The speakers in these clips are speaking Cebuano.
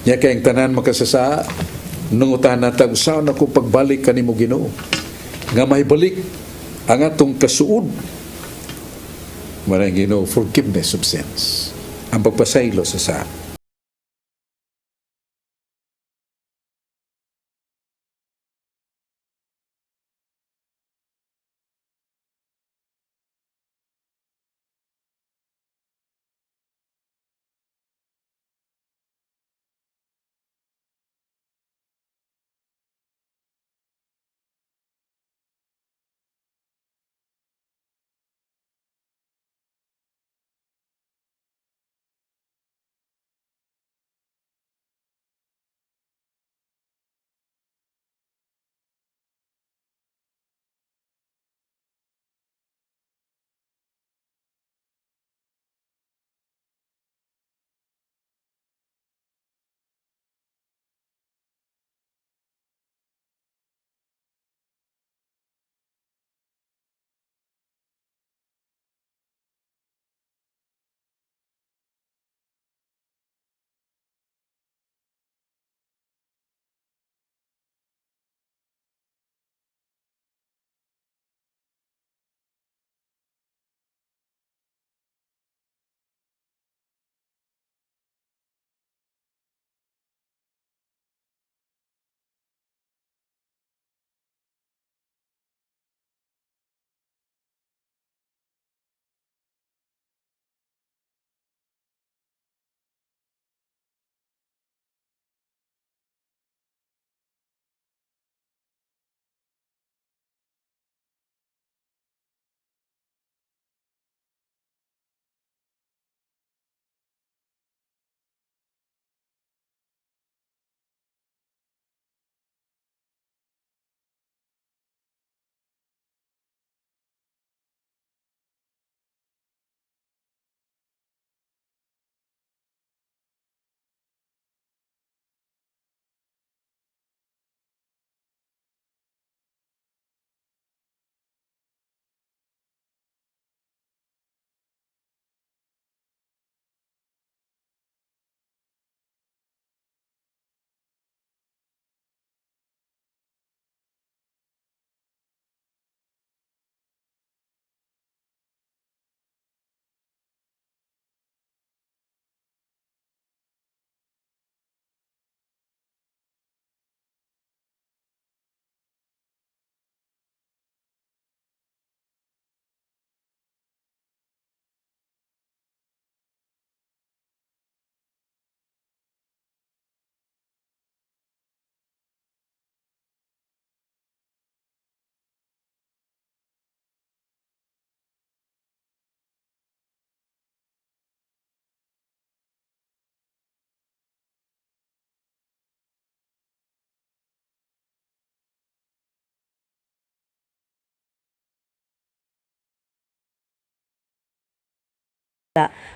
Nya kay ang tanan makasasala, nangutana ta, "Unsaon ako pagbalik kanimo, Ginoo?" Nga mahibalik ang atong kasuod. Maray Ginoo, forgiveness of sins. Ang pagpasaylo sa sala.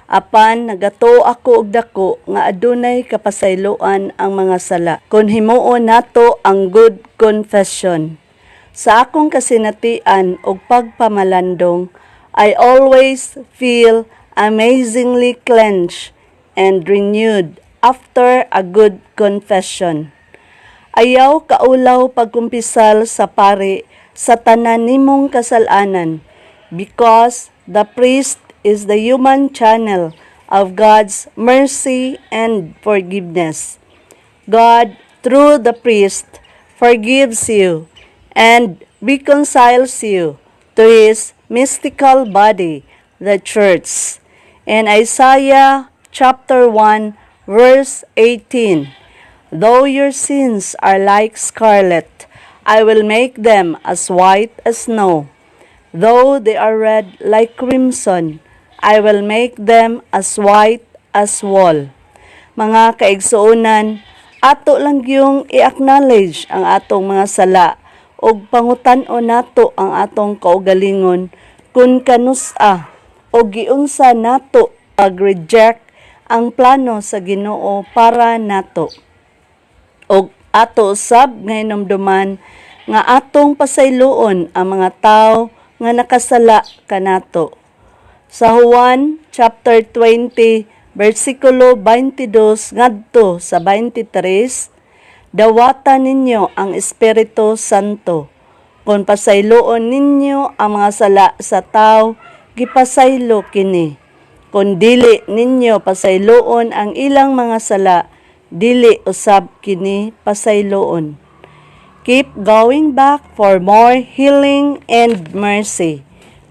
Apan nagatuo ako og dako nga adunay kapasayloan ang mga sala kon himuon nato ang good confession. Sa akong kasinatian og pagpamalandong, I always feel amazingly cleansed and renewed after a good confession. Ayaw kaulaw pagkumpisal sa pari sa tanan nimong kasalanan, because the priest is the human channel of God's mercy and forgiveness. God, through the priest, forgives you and reconciles you to his mystical body, the church. In Isaiah chapter 1, verse 18, "Though your sins are like scarlet, I will make them as white as snow. Though they are red like crimson, I will make them as white as wool." Mga kaigsuonan, ato lang gyung i-acknowledge ang atong mga sala ug pangutan-on nato ang atong kaugalingon kung kanus-a o giunsa nato pag-reject ang plano sa Ginoo para nato. Og ato usab nga hinumduman nga atong pasayloon ang mga tawo nga nakasala kanato. Sa Juan chapter 20 versikulo 22 ngadto sa 23, dawata ninyo ang Espiritu Santo. Kung pasayloon ninyo ang mga sala sa tao, gipasaylo kini. Kung dili ninyo pasayloon ang ilang mga sala, dili usab kini pasayloon. Keep going back for more healing and mercy.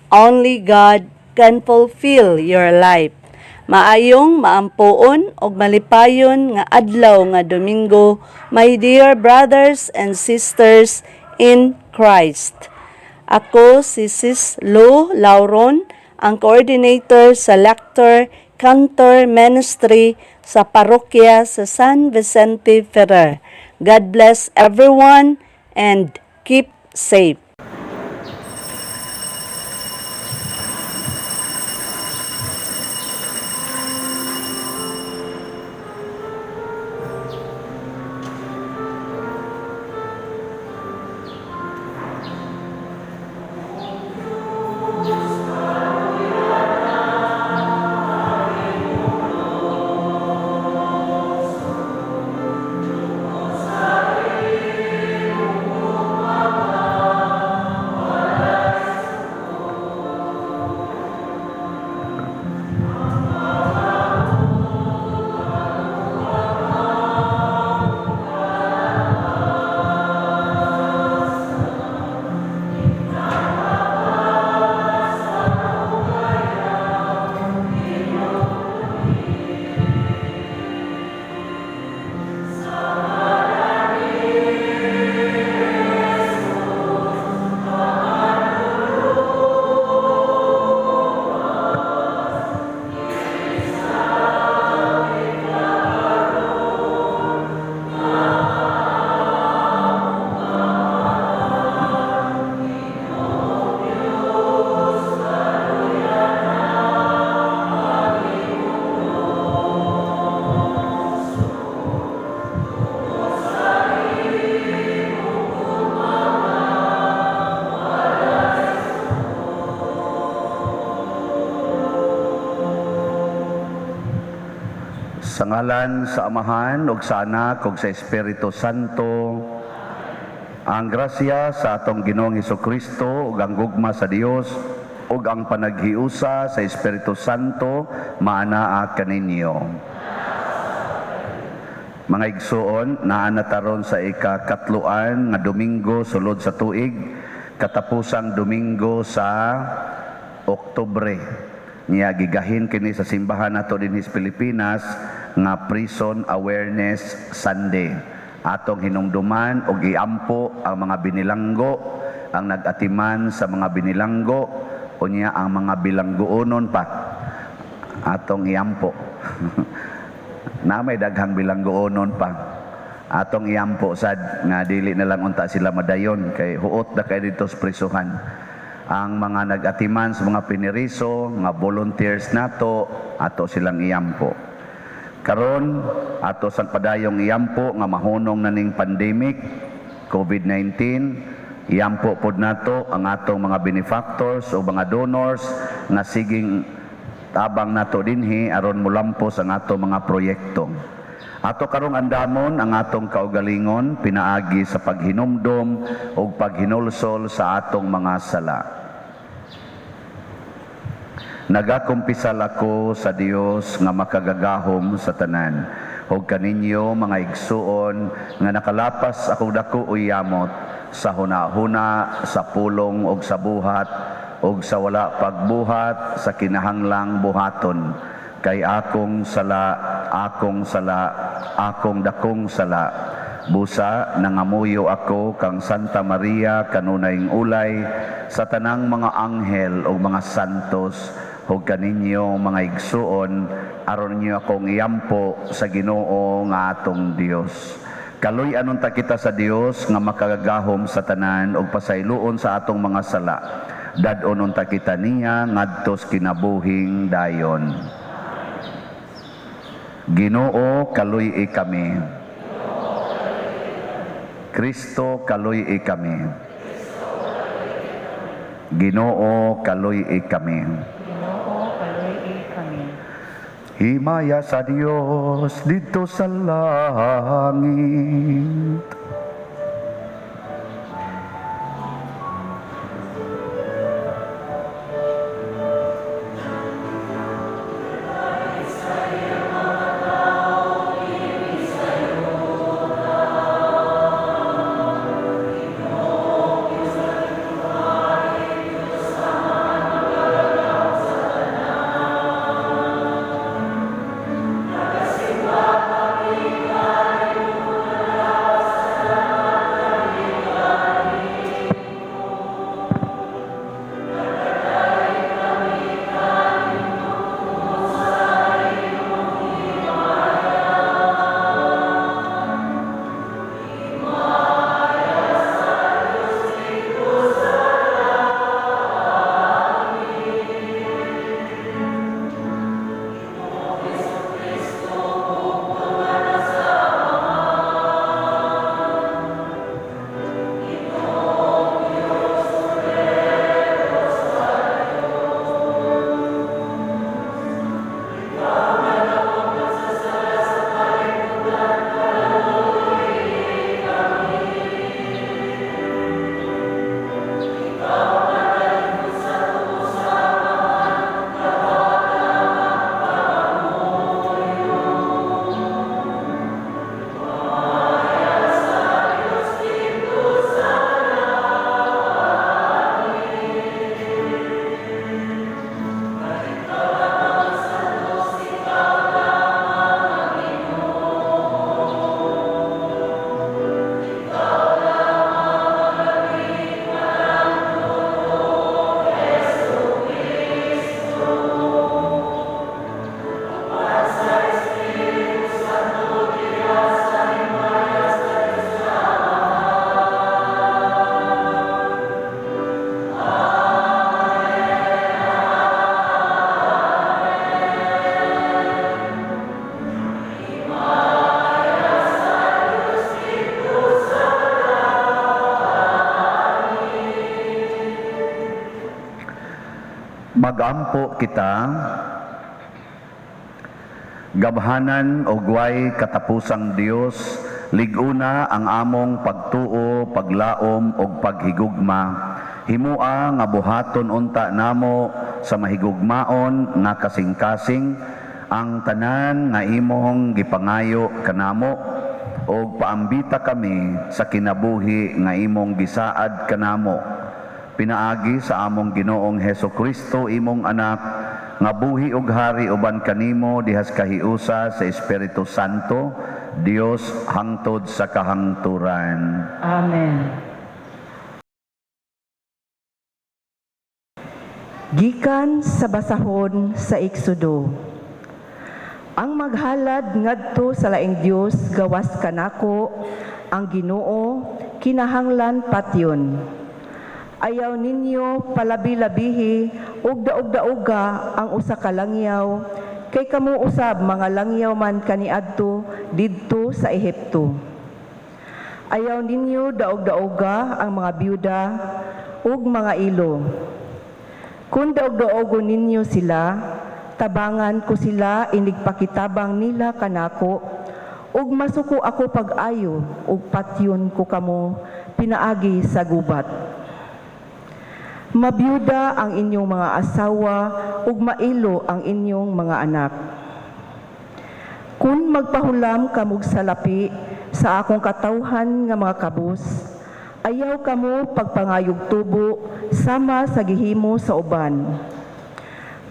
Only God can fulfill your life. Maayong maampuon og malipayon nga adlaw nga Domingo, my dear brothers and sisters in Christ. Ako si Sis Lou Lauron, ang coordinator sa Lector Cantor Ministry sa parokya sa San Vicente Ferrer. God bless everyone and keep safe. Sa ngalan sa Amahan ug sa Anak ug sa Espiritu Santo, ang grasya sa atong Ginoong Hesukristo ug ang gugma sa Dios ug ang panaghiusa sa Espiritu Santo maanaa kaninyo. Mga igsuon, naa na taron sa ikakatloan nga Domingo sulod sa tuig, katapusang Domingo sa Oktubre. Niya gigahin kini sa simbahan nato dinhi sa Pilipinas nga Prison Awareness Sunday. Atong hinumduman og iampo ang mga binilanggo, ang nag-atiman sa mga binilanggo, unya ang mga bilangguonon pa. Atong iampo. Na may daghang bilangguonon pa. Atong iampo sad nga dili na lang unta sila madayon kay huot na kay dito sa prisuhan. Ang mga nag-atiman sa mga piniriso, mga volunteers nato, ato silang iampo. Karon ato sang padayong iampo nga mahunong na ning pandemic COVID-19, iampo pod nato ang atong mga benefactors o mga donors nga siging tabang nato dinhi aron mulampos ang ato mga proyekto. Ato karong andamon ang atong kaugalingon pinaagi sa paghinumdom ug paghinulsol sa atong mga sala. Nagakumpisal ako sa Dios nga makagagahom sa tanan ug kaninyo mga igsuon nga nakalapas akong dako o yamot sa hunahuna, sa pulong ug sa buhat ug sa wala pagbuhat sa kinahanglang buhaton, kay akong sala, akong sala, akong dakong sala. Busa nangamuyo ako kang Santa Maria kanunayng ulay sa tanang mga anghel ug mga santos ug kaninyo mga igsuon aron niyo akong iampo sa Ginoo nga atong Dios. Kaluy anon ta kita sa Dios nga makagagahom sa tanan ug pasayloon sa atong mga sala. Dad-on unta kita niya ngadtos kinabuhing dayon. Ginoo, kaluy-i kami. Kristo, kaluy-i kami. Ginoo, kaluy-i kami. Ginoo, kaluy-i kami. Himaya sa Dios didto sa langit. Magampo kita, gamhanan og way katapusang Dios, lig-una ang among pagtuo, paglaom og paghigugma. Himua nga buhaton unta namo sa mahigugmaon nga kasing-kasing ang tanan nga imong gipangayo kanamo, og paambita kami sa kinabuhi nga imong gisaad kanamo. Pinaagi sa among Ginoong Heso Kristo, imong anak, nga buhi og hari uban kanimo dihas kahiusa sa Espiritu Santo, Dios hangtod sa kahangturan. Amen. Gikan sa basahon sa Exodo. Ang maghalad ngadto sa laing Dios gawas kanako, ang Ginoo kinahanglan patyon. Ayaw ninyo palabi-labihi ug daog-daoga ang usa ka langyaw, kay kamo usab mga langyaw man kaniadto didto sa Ehipto. Ayaw ninyo daog-daoga ang mga byuda ug mga ilo. Kung daog-daogon ninyo sila, tabangan ko sila inigpakitabang nila kanako, ug masuko ako pag-ayo ug patyon ko kamo pinaagi sa gubat. Mabiyuda ang inyong mga asawa ug mailo ang inyong mga anak. Kung magpahulam kamog salapi sa akong katawhan nga mga kabus, ayaw kamo pagpangayog tubo sama sa gihimo sa uban.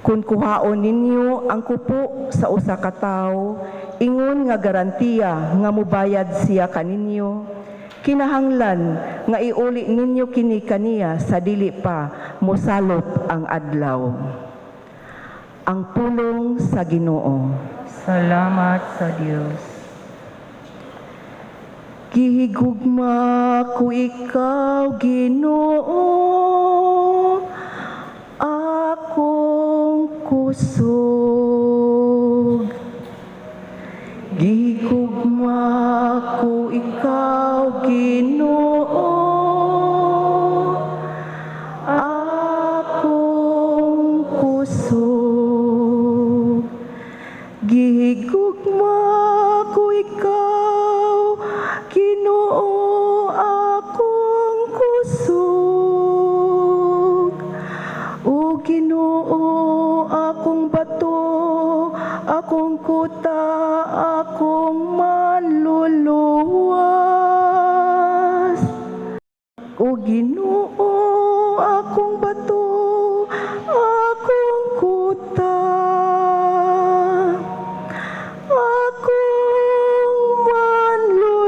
Kung kuhaon ninyo ang kupo sa usa ka tawo, ingon nga garantiya nga mubayad siya kaninyo, kinahanglan nga iuli ninyo kini kaniya sa dili pa mosalop ang adlaw. Ang pulong sa Ginoo. Salamat sa Dios. Gihigugma ko ikaw, Ginoo, akong kusog. Gihigugma ko ikaw, Ginoo, akong kusog. O Ginoo, akong bato, akong kuta, akong manluluwas.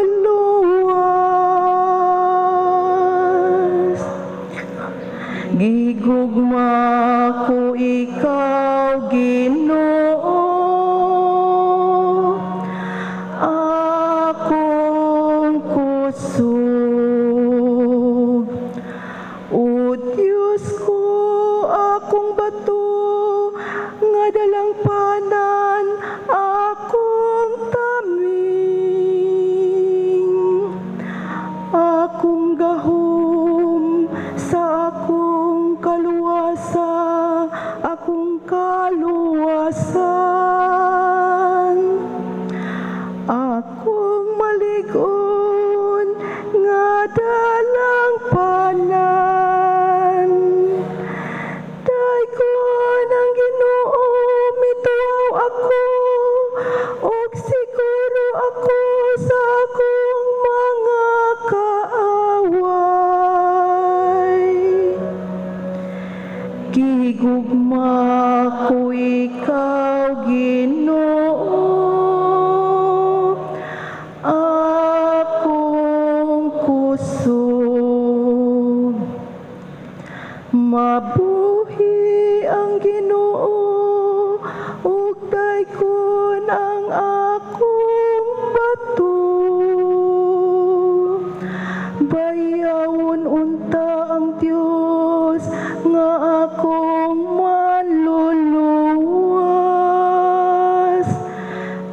Gigugma ko ikaw, Ginoo, akong kusog. O Diyos ko, akong bato, nga dalangpanan, akong taming, akong gahom sa akong kaluwasa, akong kaluwasan, akong malig-on nga dalangpanan. Daygon ang Ginoo, mituaw ako, ug siguro ako sa akong mga kaaway. Gigugma ko ikaw, Ginoo, akong kusog. Mabuhi ang Ginoo, ug daygon ang akong bato. Bayawon unta ang Dios nga akong manluluwas.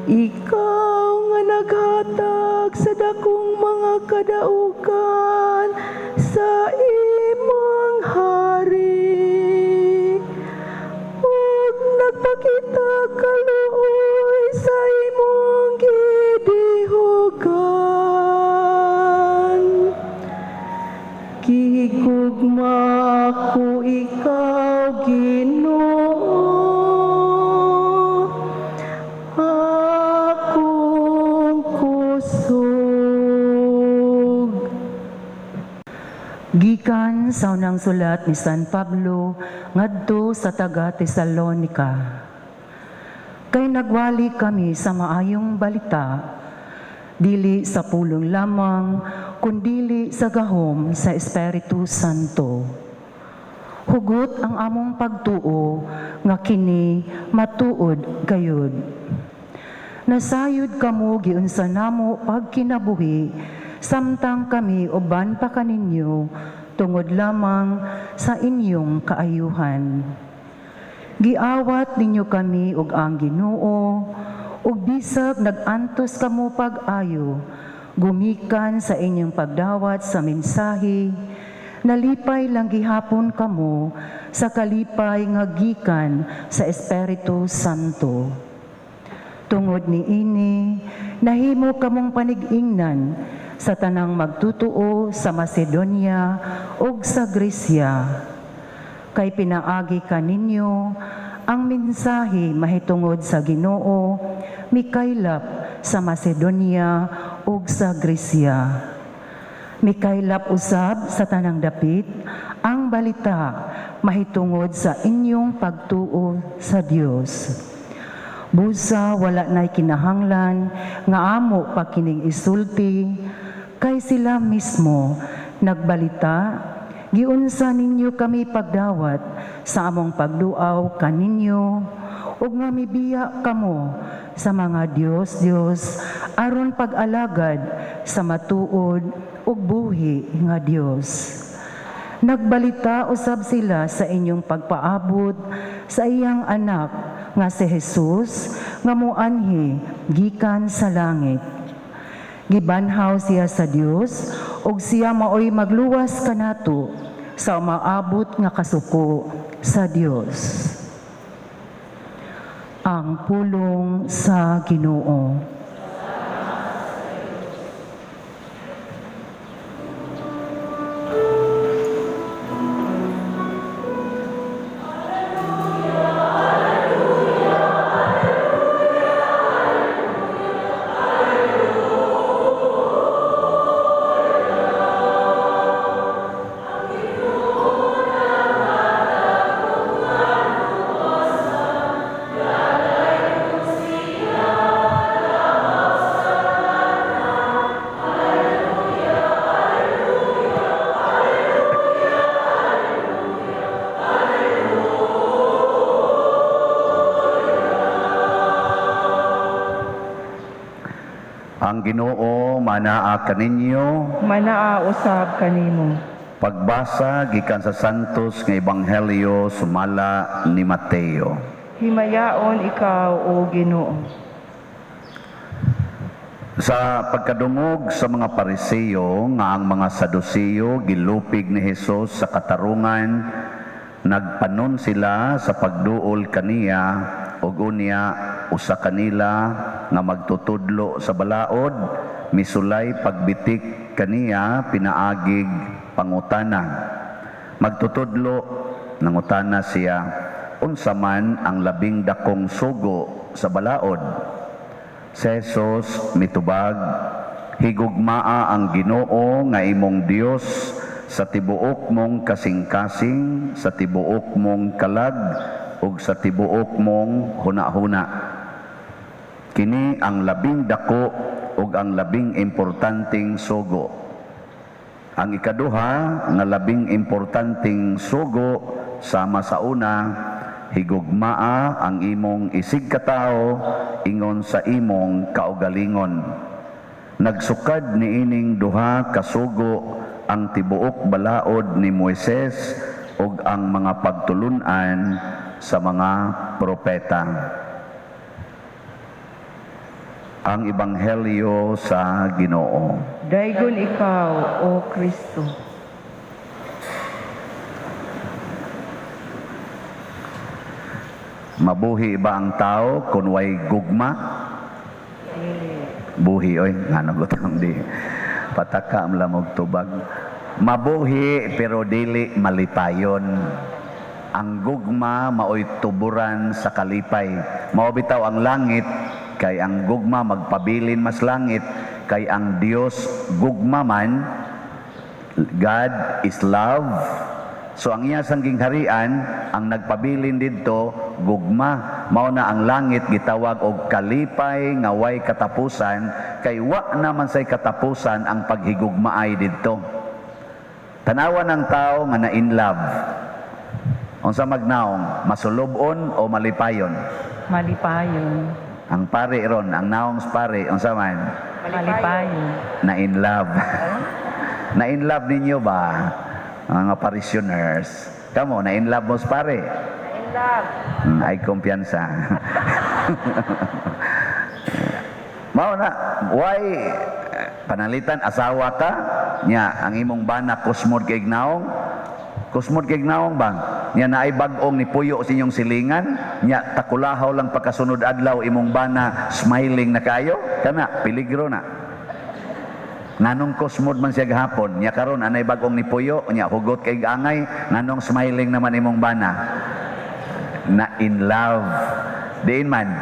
Ikaw nga naghatag sa dakong mga kadaugan sa imong hari, ug nagpakita kaluoy sa imong gidihugan. Gigugma ko ikaw, Ginoo, akong kusog. Gikan sa unang sulat ni San Pablo ngadto sa taga Tesalonika. Kay nagwali kami sa maayong balita, dili sa pulong lamang, kundili sa gahom sa Espiritu Santo. Hugot ang among pagtuo nga kini matuod gayud. Nasayod kamo giunsa namo pagkinabuhi samtang kami uban pa kaninyo tungod lamang sa inyong kaayuhan. Giawat ninyo kami ug ang Ginoo, ug bisag nag-antos kamo pag-ayo, gumikan sa inyong pagdawat sa mensahe, nalipay lang gihapon kamo sa kalipay nga gikan sa Espiritu Santo. Tungod niini, nahimo kamong panig-ingnan sa tanang magtutuo sa Macedonia ug sa Grecia. Kay pinaagi kaninyo ang mensahe mahitungod sa Ginoo mikaylap sa Macedonia ug sa Grecia. Mikaylap usab sa tanang dapit ang balita mahitungod sa inyong pagtuo sa Dios. Busa wala na'y kinahanglan nga amo pa kining isulti, kay sila mismo nagbalita, giunsa ninyo kami pagdawat sa among pagduaw kaninyo, ug nga mibiya kamo sa mga Dios-Dios aron pag-alagad sa matuod ug buhi nga Dios. Nagbalita usab sila sa inyong pagpaabot sa iyang anak nga si Jesus nga moanhi gikan sa langit. Gibanhaw siya sa Dios ug siya maoy magluwas kanato sa umaabot nga kasuko sa Dios. Ang pulong sa Ginoo. Ang Ginoo manaa kaninyo. Manaa usab kanimo. Pagbasa gikan sa Santos nga Ebanghelyo sumala ni Mateo. Himayaon ikaw, o Ginoo. Sa pagkadungog sa mga Pariseo nga ang mga Saduceo gilupig ni Hesus sa katarungan, nagpanon sila sa pagduol kaniya ug unya usa kanila nga magtutudlo sa balaod misulay pagbitik kaniya pinaagig pangutana. Magtutudlo, nangutana siya, unsa man ang labing dakong sugo sa balaod? Si Jesus mitubag, higugmaa ang Ginoo nga imong Dios sa tibuok mong kasing-kasing, sa tibuok mong kalag, ug sa tibuok mong hunahuna. Kini ang labing dako ug ang labing importanteng sugo. Ang ikaduha nga labing importanteng sugo sama sa una, higugmaa ang imong isigkatawo ingon sa imong kaugalingon. Nagsukad niining duha ka sugo ang tibuok balaod ni Moises ug ang mga pagtulun-an sa mga propeta. Ang Ebanghelyo sa Ginoo. Daygon ikaw, O Kristo. Mabuhi ba ang tao kung way gugma? Buhi oy, ngano gutang di pataka ang lamog tubag. Mabuhi pero dili malipayon. Ang gugma maoy tuburan sa kalipay. Mao bitaw ang langit kay ang gugma magpabilin mas langit kay ang Dios gugma man. God is love. So ang iya sang gingharian ang nagpabilin didto gugma. Mao na ang langit gitawag og kalipay nga way katapusan kay wa naman say katapusan ang paghigugmaay didto. Tanawa ng tao nga na in love. Unsa magnaong, masulub-on o malipayon? Malipayon. Ang pare ron, ang naong sa pare, unsa man? Malipayon. Na in love. Na in love ninyo ba? Mga parishioners. Kamo, na in love mo sa pare? Na in love. Ay kumpiyansa. Mao na, why panalitan asawa ka nya ang imong bana kusmod kay naong? Kusmod kay naong ba? Nya naay bag-ong ni puyo sa inyong silingan, nya takulahaw lang pagkasunod adlaw imong bana smiling na kayo, kana peligro na. Nganong kusmod man siya gahapon, nya karon anay bag-ong ni puyo, nya hugot kay angay, nganong smiling naman imong bana? Na in love. Diin man.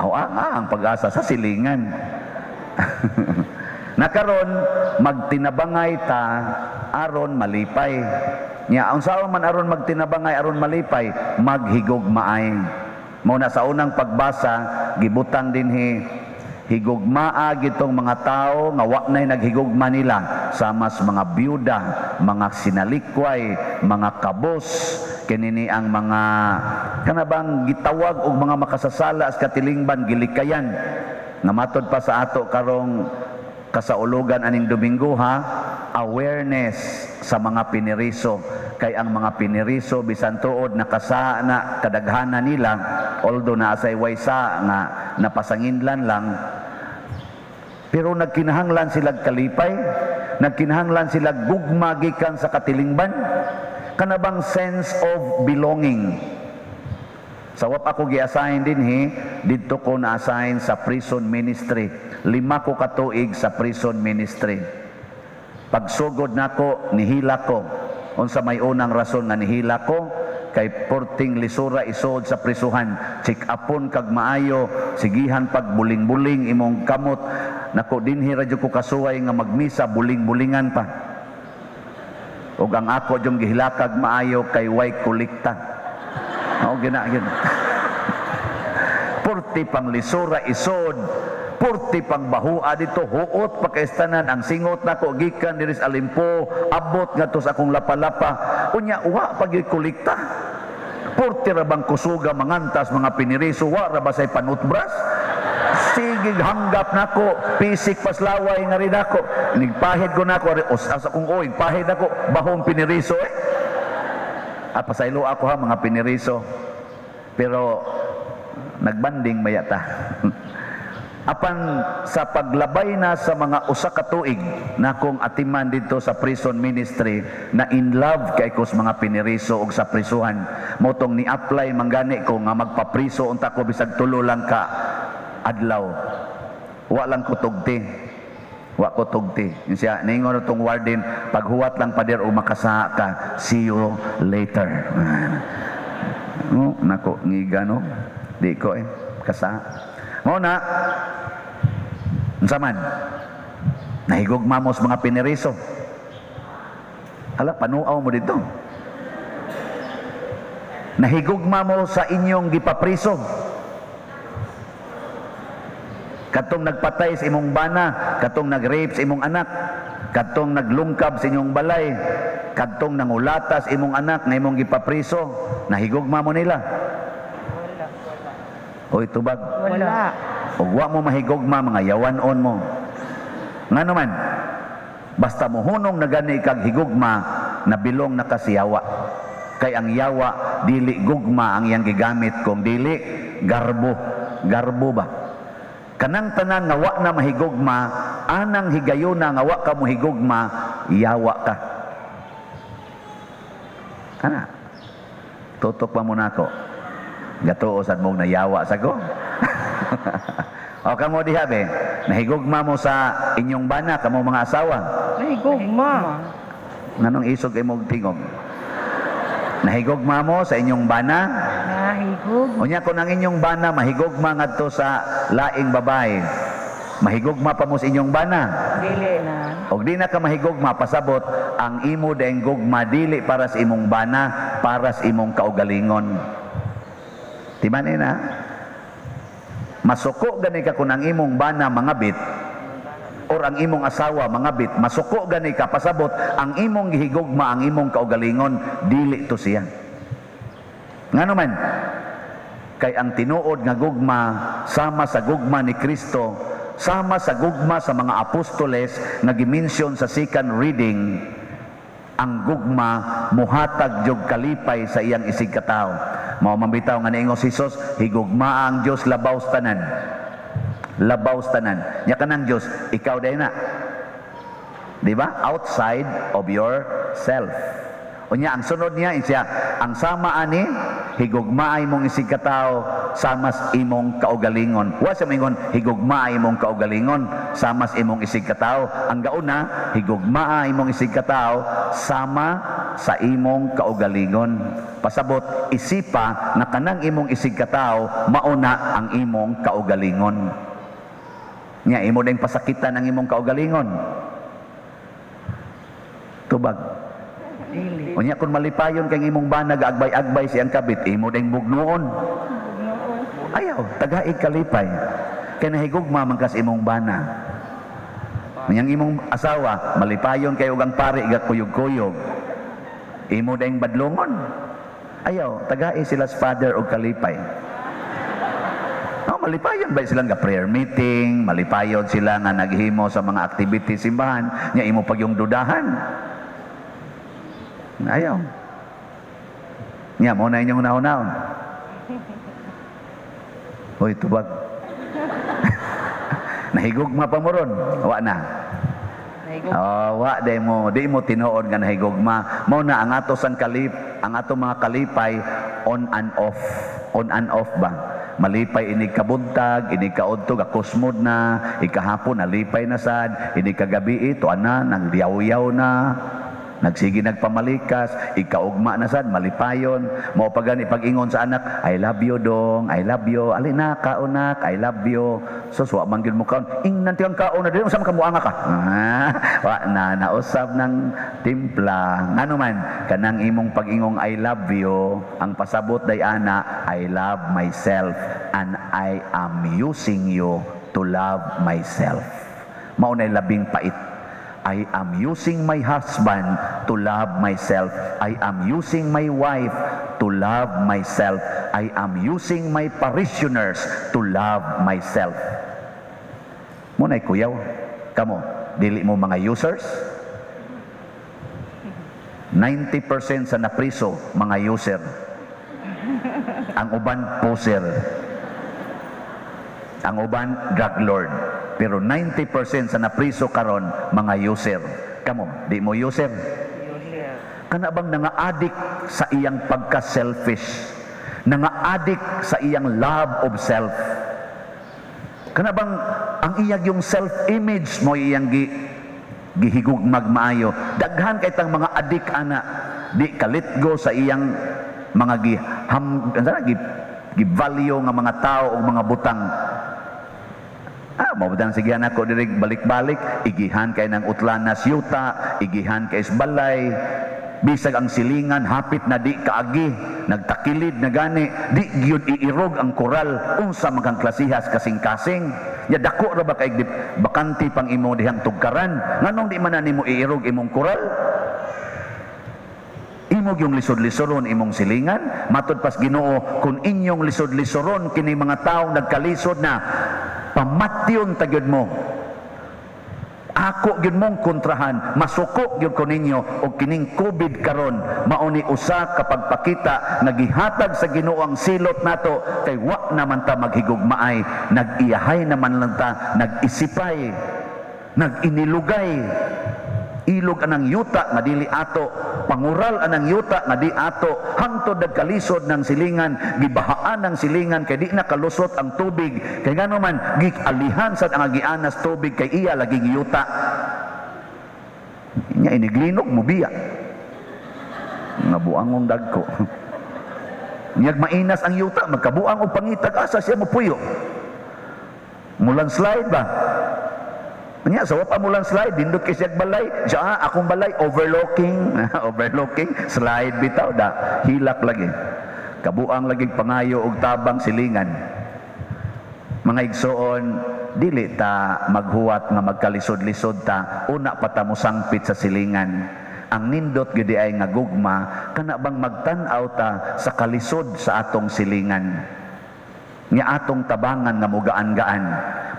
Aw, ang pag-asa sa silingan. Nakaron magtinabangay ta aron malipay. Nya unsa man aron magtinabangay aron malipay? Maghigugmaay. Mao na sa unang pagbasa gibutang dinhi higugmaa gitong mga tao nga wa nay naghigugma nila, sama sa mga byuda, mga sinalikway, mga kabos, kinini ang mga kanabang gitawag og mga makasasala sa katilingban gilikayan. Nga matod pa sa ato karong kasaulugan aning Domingo ha, awareness sa mga piniriso. Kay ang mga piniriso bisan tuod nakasa na kadaghana nila, although naa say waysa nga napasanginlan lang, pero nagkinahanglan sila kalipay, nagkinahanglan sila gugma gikan sa katilingban, kanabang sense of belonging. Sa wap ako gi-assign dinhi, didto ko na-assign sa prison ministry. 5 ko katuig sa prison ministry. Pagsugod nako, nihila ko. Unsa may unang rason nga nihila ko? Kay porting lisura isuod sa prisuhan, check upon kag maayo, sigihan pag buling-buling imong kamot. Nako dinhi ra jud ko kasuway nga magmisa buling-bulingan pa. Ug ang ako jung gihilakag maayo kay way kolekta. Mao gina gyud. Porti pang lisura isod, porti pang bahua dito, huot pa kay tanan ang singot nako gikan diri sa Alimpo, abot ngadto sa akong lapalapa. Unya wa pa gyud kolekta. Porti ra bang kusuga mangantas mga piniriso, wa ra ba say panutbras? Sige, hanggap nako, pisik paslaway nga rin ako. Nigpahid ko nako, sa akong uig, pahid ako, bahong piniriso eh. Ah, pasaylo ako ha, mga piniriso. Pero, nagbanding mayata. Apan sa paglabay na sa mga usa ka tuig na akong atiman dito sa prison ministry, na in love kay ko sa mga piniriso og sa prisuhan. Mao tong ni-apply manggani ko nga magpapriso unta ko bisag 3 lang ka adlaw. Wa lang ko tugti. Wa ko tugti. Yun siya, ningon tong warden, paghuwat lang pader o makasaha ka, see you later. No, nako, ngiga no. Di ko eh, kasaha. Mao na, unsa man? Nahigugma mo sa mga piniriso. Hala, panuaw mo dito. Nahigugma mo sa inyong gipapriso. Katong nagpatay sa imong bana, katong nag-rape sa imong anak, katong naglungkab sa inyong balay, katong nangulata sa imong anak nga imong gipapriso, nahigugma mo nila. Oy, tubag. Wala. Ug wa mo mahigugma, mga yawan-on mo. Ngano man, basta mohunong na gani kag higugma, nabilong na ka si yawa. Kay ang yawa, dili gugma ang iyang gigamit, kung dili, garbo. Garbo ba? Kanang tanan nga wa na mahigugma, anang higayuna nga wa ka mohigugma, yawa ka. Kana. Tutok pa mo nako. Gatuo sad mong nayawa sa ko. O kamo diha be, nahigugma mo sa inyong bana, kamo mga asawa. Nahigugma. Nganong isog imong tingog? Nahigugma mo sa inyong bana? Nahigugma. Unya kung ang inyong bana mahigugma ngadto sa laing babae, mahigugma pa mo sa inyong bana? Dili na. Og di na ka mahigugma, pasabot ang imo daing gugma dili para sa imong bana, para sa imong kaugalingon. Timan na. Masuko gani ka kung ang imong bana mangabit or ang imong asawa mangabit, masuko gani ka, pasabot ang imong gihigugma ang imong kaugalingon, dili to siya. Ngano man? Kay ang tinuod nga gugma sama sa gugma ni Kristo, sama sa gugma sa mga apostoles nga gimension sa second reading, ang gugma muhatag jog kalipay sa iyang isig katawo. Mao man bitaw nga niingon si Jesus, higugmaa ang Dios labaw sa tanan. Labaw sa tanan. Nya kanang Dios, ikaw day na. Di ba? Outside of yourself. Unya ang sunod niya siya, ang sama ani higugmaay mong isig katawo sama sa imong kaugalingon. Wa siya mingon higugmaay imong kaugalingon sama sa imong isig katawo. Ang gauna, higugmaay imong isig katawo sama sa imong kaugalingon. Pasabot isipa na kanang imong isig katawo mauna ang imong kaugalingon. Nya imo ding pasakitan ang imong kaugalingon. Tubag. Dili. Unya kung malipayon kay imong bana gaagbay-agbay siyang kabit, imo ding bugnoon. Ayaw, tagaig kalipay. Kay nahigugma man kas imong bana. Unyang imong asawa, malipayon kay og ang pari gakuyog-kuyog. Imo ding badlongon. Ayaw, tagai sila sa father og kalipay. No, malipayon ba sila nga prayer meeting, malipayon sila nga naghimo sa mga activities simbahan, nya imo pagyong dudahan. Ayaw. Nya mo na inyong naon-naon. Hoy, tubag. Nahigugma pa mo ron. Wa na. Nahigugma. Oh, wa di mo, di mo tinuod nga nahigugma. Mao na ang ato sang kalip, ang ato mga kalipay on and off. On and off ba? Malipay inig kabuntag, inig kaudto, gakusmod na, ikahapon nalipay na sad, inig kagabi ito ana nagdiyaw-yaw na. Nagsige nagpamalikas, ikaugma na sad, malipayon. Mao pa gani pag-ingon sa anak, I love you dong, I love you. Alina kaon nak, I love you. So wa man gyud mo kaon. Ingnan tiyang kaon na dili unsa man ka muanga ka. Wa na nausab ng timpla. Ngano man kanang imong pag-ingong I love you, ang pasabot day ana, I love myself and I am using you to love myself. Mao nay labing pait. I am using my husband to love myself. I am using my wife to love myself. I am using my parishioners to love myself. Mao na'y kuyaw. Kamo, dili mo mga users? 90% sa napriso, mga user. Ang uban, poser. Ang uban, drug lord. Pero 90% sa napriso karon, mga user. Kamo, di mo user? Kana bang nanga-addict sa iyang pagka-selfish? Nanga-addict sa iyang love of self? Kana bang ang iyang yung self-image mo iyang gihigugmag maayo? Daghan kay tang mga adik ana, di ka-let go sa iyang mga giham ano, gi value nga mga tao o mga butang. Ah, mabutang sige ako diri balik-balik, igihan kay ng utlanas yuta, igihan kay balay, bisag ang silingan hapit na di kaagi, nagtakilid na gani, di gyud iirog ang koral, unsa man kang klasihas kasing-kasing. Ya dako ra ba kay bakante pang imo dihang tugkaran, nganong di man na nimo iirog imong koral? Imo yung lisod-lisoron imong silingan, matud pas Ginoo, kung inyong lisod-lisoron kini mga taong nagkalisod na, pamatyon ta gyud mo. Ako gyud mong kontrahan, masuko gyud ko ninyo og kining COVID karon mao ni usa ka pagpakita nga gihatag sa Ginoo ang silot nato kay wa naman ta maghigugmaay, nag-iyahay naman lang ta, nag-isipay, nag-inilugay. Ilog anang yuta nga dili ato, pangural anang yuta nga di ato, hangtod nagkalisod ng silingan, gibahaan ng silingan kay di na kalusot ang tubig, kay ngano man gialihan sad ang agianas tubig kay iya laging yuta. Nya iniglinog mo biya. Nga buangong dagko. Nyag mainas ang yuta, magkabuang og pangitag, asa siya mopuyo? Mulandslide ba? Nya sa pa mo landslide, dindot kay siyag balay, siya ah, akong balay overlooking, overlooking, slide bitaw da, hilak lagi. Kabuang lagi pangayo og tabang silingan. Mga igsoon, dili ta maghuwat nga magkalisod-lisod ta, una pa ta mosangpit sa silingan. Ang nindot gyud ay nga gugma, kana bang magtan-aw ta sa kalisod sa atong silingan? Nga atong tabangan nga mugaan-gaan.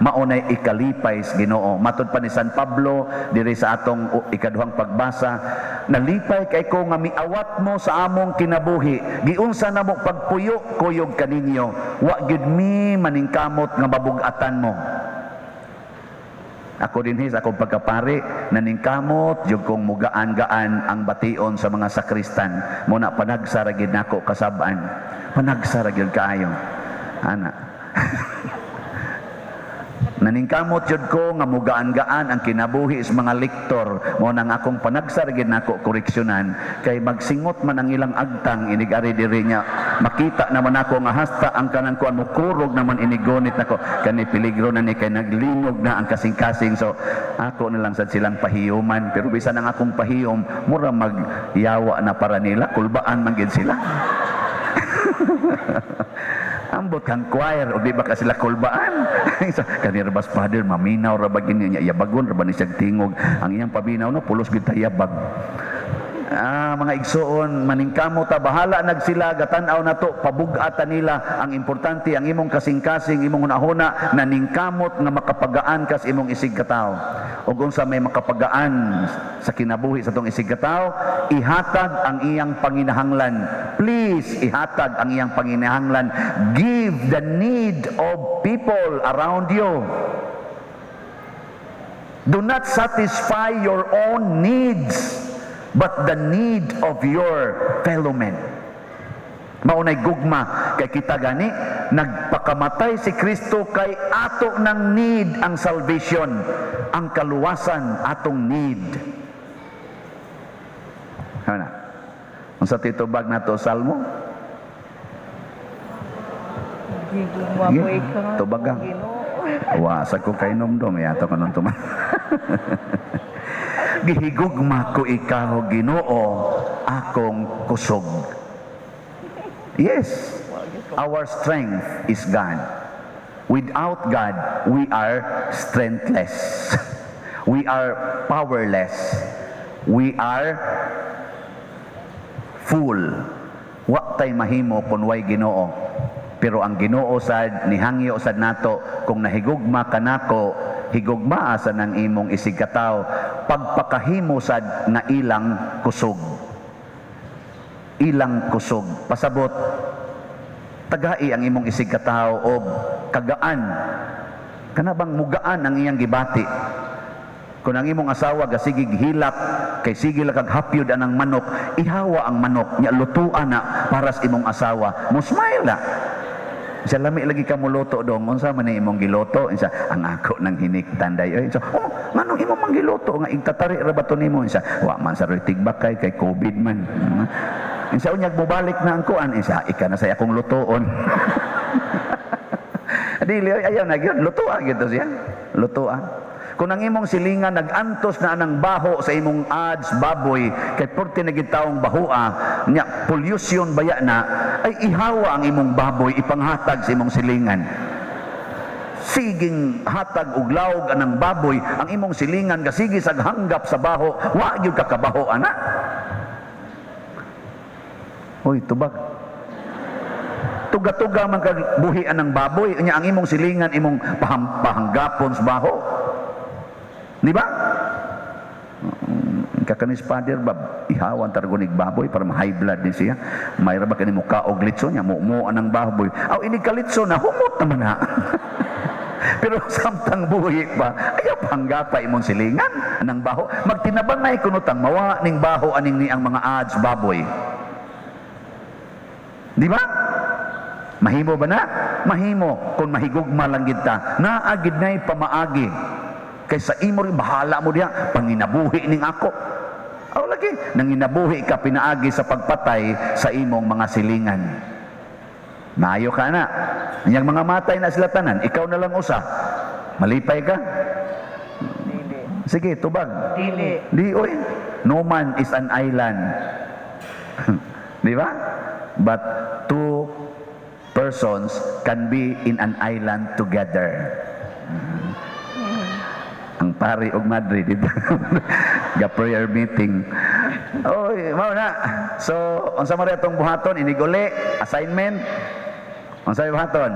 Maunay ikalipay sa Ginoo. Matod pa ni San Pablo diri sa atong ikaduhang pagbasa, nalipay kay ko nga miawat mo sa among kinabuhi. Giunsa namo pagpuyo kuyog kaninyo. Wa gyud mi maningkamot nga mabug-atan mo. Ako din sa akong pagkapari, naningkamot jud kong mugaan-gaan ang bation sa mga sakristan. Muna panagsara gid nako kasab-an. Panagsara gyud kaayo. Ana. Naningkamot jud ko nga mugaan-gaan ang kinabuhi sa mga lektor. Mo nang akong panagsar gid nako koreksyonan kay magsingot man ang ilang agtang inig ari diri niya. Makita naman ako nga hasta ang kanang kuan mo kurog naman inigonit nako kani peligro na ni kay naglingog na ang kasing-kasing. So ako na lang sad silang pahiyuman, pero bisan ang akong pahiyom mura magyawa na para nila, kulbaan man gid sila. Ambot kang choir o di ba ka sila kulbaan? Kanira bas father maminaw ra ba gini niya, yabagon ra ba ni siyang tingog ang iyang paminaw, no, pulos gid ta yabag. Ah, mga igsoon, maningkamo ta, bahala nagsila gatan-aw nato, pabug-atan nila. Ang importante ang imong kasing-kasing, imong hunahuna naningkamot nga makapagaan kas imong isig katawo. Ug unsa may makapagaan sa kinabuhi sa atong isig katawo? Ihatag ang iyang panginahanglan. Please, ihatag ang iyang panginahanglan. Give the need of people around you. Do not satisfy your own needs, but the need of your fellow men. Maunay gugma kay kita gani nagpakamatay si Kristo kay ato ng need ang salvation, ang kaluwasan atong need. Ano na? Unsa titubag nato salmo? Gigugma ko ikaw. Tubag ka. Ginoo. Wa sa ko kay nomdom yato kanon tuman. Gihigugma ko ikaw, Ginoo, akong kusog. Yes, our strength is God. Without God, we are strengthless. We are powerless. We are full. Wa tay mahimo kun way Ginoo. Pero ang Ginoo sad nihangyo sad nato, kung nahigugma kanako, Higugmaa sa nang imong isigkatawo, pagpakahimo sad nga ilang kusog. Ilang kusog. Pasabot, tagai ang imong isigkatawo og kagaan. Kana bang mugaan ang iyang gibati? Kung ang imong asawa gasigig hilak kay sige lang kag hapyod anang manok, ihawa ang manok nya, lutuan na para sa imong asawa. Mo smile na. Siya, "Lami lagi ka moluto, dong. Unsa man ni imong giluto?" Siya, "Ang ako nang hiniktan day." Ay, siya, "Oh, nganong imo mang giluto nga igtatari ra ba to nimo?" Siya, "Wa man sa tigbakay kay COVID man." Siya, "Unyag mobalik na ang kuan." Siya, "Ika na say akong lutoon." Dili oy, ayaw na gyud, lutoa gyud siya. Lutoa. Kung ang imong silingan nag-antos na anang baho sa imong ads baboy kay porte na gid taong bahoa nya, pollution baya na, ay ihawa ang imong baboy, ipanghatag sa imong silingan. Siging hatag og lawg anang baboy, ang imong silingan gasigi sag hanggap sa baho, wa gyud ka kabaho ana. Hoy, tubag. Tuga-tuga man kag buhian ng baboy nya, ang imong silingan imong pahanggapon sa baho. Di ba? Kakanis Father ba, ihawan targonig baboy para ma-high blood din siya. Mayra ba kani mo kaog litson niya, mo anang baboy. Aw, ini ka litson na, humot naman ha. Pero samtang buhi pa, ayaw panggapa imong silingan anang baho. Magtinabangay kuno tang mawa ning baho aning ni ang mga ads baboy. Di ba? Mahimo ba na? Mahimo kung mahigugma lang gid ta. Naa gid nay pamaagi. Kay sa imo rin, bahala mo diha, panginabuhi ning ako. Aw lagi, nanginabuhi ka pinaagi sa pagpatay sa imong mga silingan. Maayo ka na. Yang mga matay na sila tanan, ikaw na lang usa. Malipay ka? Dili. Sige, tubag. Dili. Di oy. No man is an island. Di ba? But two persons can be in an island together. Ang pari og madre dito ga prayer meeting. Oy, mao na. So, unsa man atong buhaton iniguli assignment? Unsa buhaton?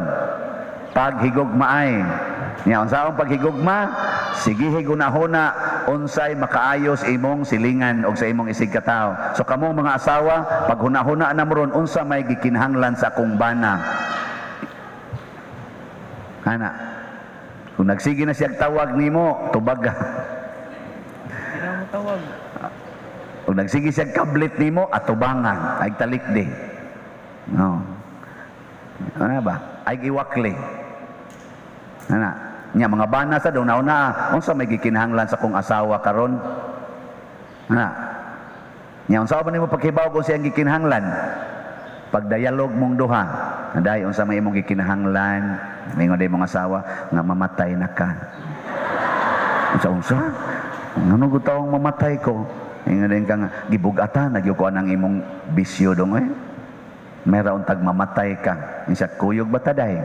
Paghigugmaay. Nya unsa ang paghigugma? Sige, higunahuna unsay makaayos imong silingan og sa imong isigkatawo. So kamong mga asawa, paghunahuna na mo ron unsa may gikinahanglan sa akong bana. Ana. Kung nagsige na siya tawag nimo, tubag ka. Tawag. Kung nagsige siya kablit nimo, atubangan, ay talikdi. No. Ano ba? Ay iwakli. Ana. Nya mga bana sa daw nauna, unsa may gikinahanglan sa kong asawa karon? Ana. Nya unsa ba nimo paghibaw kung siyang gikinahanglan? Pagdialog mong duha, "Day, unsa may imong gikinahanglan?" Mingon day mong asawa nga mamatay na ka. "Unsa, unsa? Ngano gud tawong mamatay ko?" Ingon din ka nga, "Gibugatan na gyud ko anang imong bisyo dong eh. Meron tag mamatay ka." Insa, "Kuyog ba ta, day?"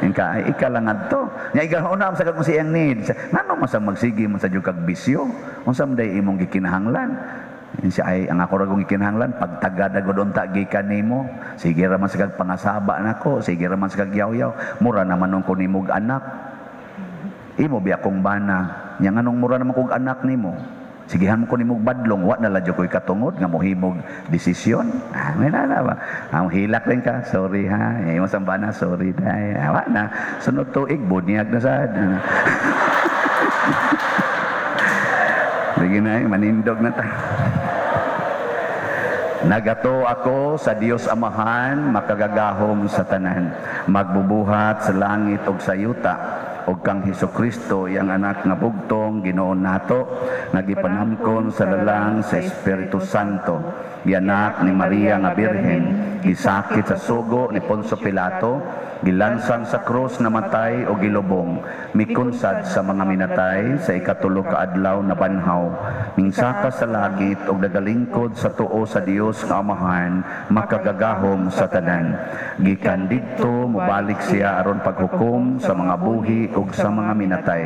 Inka, "Ay, ika lang adto." Nya ikaw una sa kung siyang need. "Ngano man sa magsige mo sa jud kag bisyo? Unsa man day imong gikinahanglan?" Insa, "Ay, ang ako ra kong gikinahanglan pagtagad agud unta gikan nimo. Sige ra man sa kag pangasaba nako, sige ra man sa kag yaw-yaw. Mura naman nung ko nimog anak. Imo biya kong bana. Nya nganong mura naman kog anak nimo? Sigihan mo ko nimog badlong, wa na ladyo ko'y katungod nga mohimog desisyon." Ah, may na ba? Ang hilak rin ka, "Sorry ha." Imo sambana, "Sorry day." Ah, wa na. Sunod tuig, bunyag na sad. Sige na, eh, manindog na ta. Nagato ako sa Dios Amahan, makagagahom sa tanan, magbubuhat sa langit ug sa yuta, ug kang Hesukristo, iyang anak nga bugtong Ginoo nato, nga gipanamkon sa lalang sa Espiritu Santo, gianak ni Maria nga Birhen, gisakit sa sugo ni Poncio Pilato, gilansang sa krus, namatay o gilubong, mikunsad sa mga minatay, sa ikatulo ka adlaw nabanhaw, mingsaka sa langit og nagalingkod sa tuo sa Dios nga Amahan, makagagahom sa tanan. Gikan didto mobalik siya aron paghukom sa mga buhi ug sa mga minatay.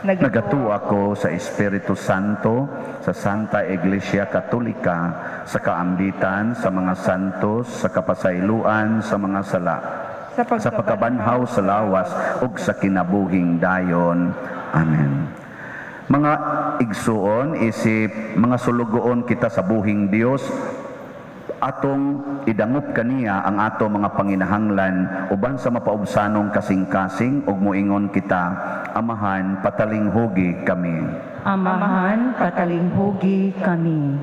Nagatuo ako sa Espiritu Santo, sa Santa Iglesia Katolika, sa kaambitan sa mga santos, sa kapasayloan sa mga sala, sa pagkabanhaw sa lawas ug sa kinabuhing dayon. Amen. Mga igsuon, isip mga sulugoon kita sa buhing Dios, atong idangup kaniya ang ato mga panginahanglan uban sa mapaubsanong kasing-kasing ug moingon kita, Amahan, patalinghugi kami. Amahan, patalinghugi kami.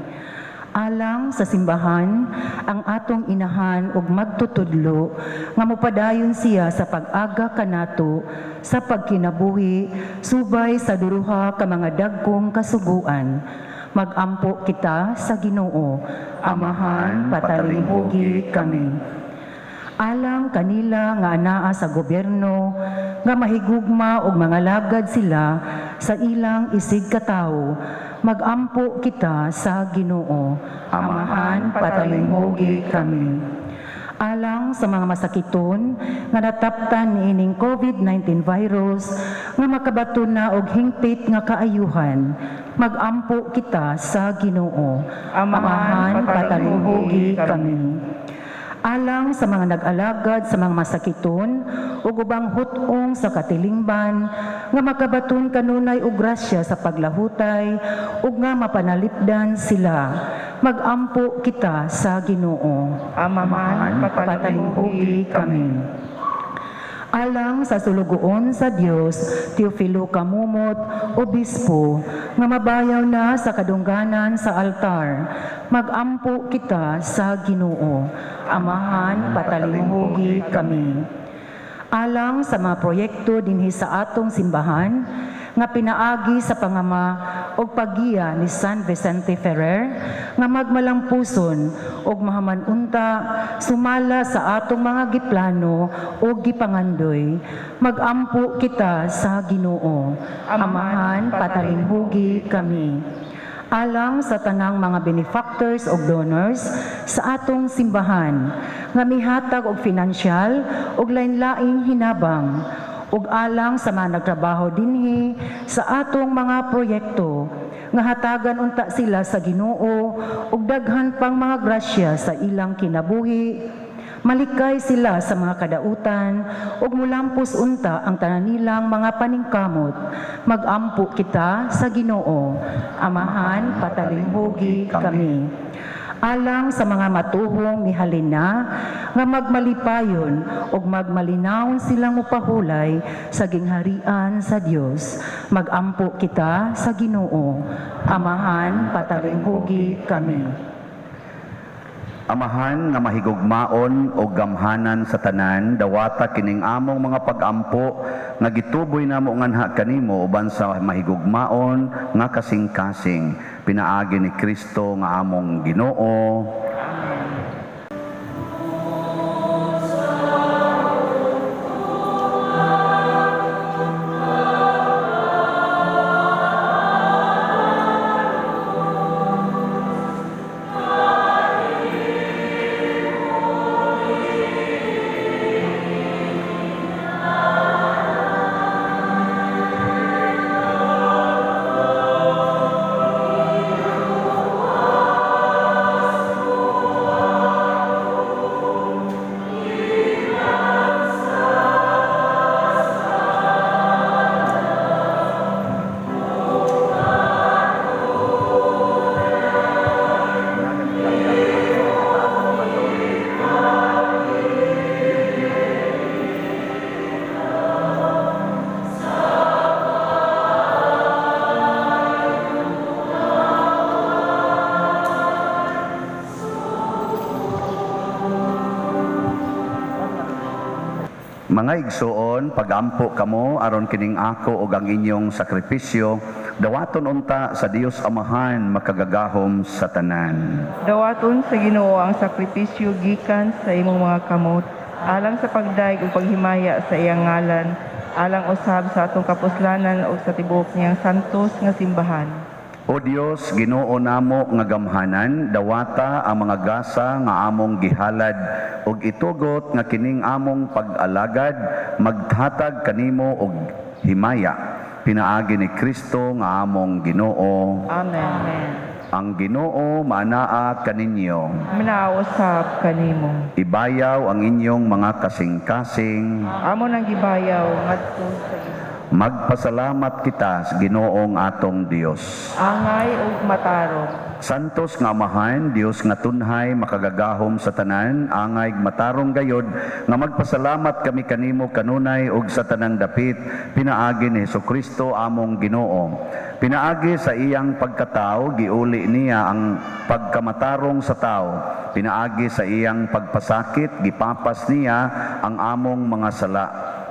Alang sa simbahan, ang atong inahan ug magtutudlo nga mopadayon siya sa pag-aga kanato sa pagkinabuhi subay sa duruha ka mga dagkong kasuguan. Magampo kita sa Ginoo. Amahan, patalinghugi kami. Alang kanila nga anaa sa gobyerno nga mahigugma og mga lagad sila sa ilang isig katawo, magampo kita sa Ginoo. Amahan, patalinghugi kami. Alang sa mga masakiton nga nataptan niining COVID-19 virus nga makabaton na og hingpit nga kaayuhan, magampo kita sa Ginoo. Amahan, patalinghugi kami. Alang sa mga nag-alagad sa mga masakiton ug ubang hut-ong sa katilingban nga makabaton kanunay og grasya sa paglahutay ug nga mapanalipdan sila, magampo kita sa Ginoo. Amahan, patalinghugi kami. Alang sa sulugoon sa Dios, Teofilo Camomot, Obispo, nga mabayaw na sa kadungganan sa altar, magampo kita sa Ginoo. Amahan, patalinghugi kami. Alang sa mga proyekto dinhi sa atong simbahan, nga pinaagi sa pangama og paggiya ni San Vicente Ferrer, nga magmalampuson og mahaman-unta sumala sa atong mga giplano og gipangandoy, magampo kita sa Ginoo. Amahan, patalinghugi kami. Alang sa tanang mga benefactors og donors sa atong simbahan, nga mihatag og finansyal og lain-laing hinabang, ug alang sa mga nagtrabaho dinhi sa atong mga proyekto, nga hatagan unta sila sa Ginoo ug daghan pang mga grasya sa ilang kinabuhi, malikay sila sa mga kadautan ug mulampos unta ang tanan nilang mga paningkamot, magampo kita sa Ginoo. Amahan, patalinghugi kami. Alang sa mga matuhong mihalin na, nga magmalipayon ug magmalinawon silang mupahulay sa gingharian sa Dios, magampo kita sa Ginoo. Amahan, patalinghugi kami. Amahan nga mahigugmaon o gamhanan sa tanan, dawata kining among mga pagampo nga gituboy namo nganha kanimo uban sa mahigugmaon nga kasing-kasing, pinaagi ni Kristo nga among Ginoo. Amen. Mga igsuon, pagampo kamo aron kining ako ug ang inyong sakripisyo, dawaton unta sa Dios Amahan makagagahom sa tanan. Dawaton sa Ginoo ang sakripisyo gikan sa imong mga kamot, alang sa pagdaig ug paghimaya sa iyang ngalan, alang usab sa atong kapuslanan ug sa tibuok niyang santos nga simbahan. O Dios, Ginoo namo nga gamhanan, dawata ang mga gasa nga among gihalad ug itugot nga kining among pag-alagad maghatag kanimo og himaya, pinaagi ni Kristo nga among Ginoo. Amen. Ang Ginoo maanaa kaninyo. Manausap kanimo. Ibayaw ang inyong mga kasing-kasing. Amo nang gibayaw ngadto sa Ginoo. Magpasalamat kita sa Ginoong atong Dios. Angay ug matarong. Santos nga Amahan, Dios nga tunhay, makagagahom sa tanan, angay matarong gayod nga magpasalamat kami kanimo kanunay ug sa tanang dapit pinaagi ni Hesukristo among Ginoo. Pinaagi sa iyang pagkatao, giuli niya ang pagkamatarong sa tao. Pinaagi sa iyang pagpasakit, gipapas niya ang among mga sala.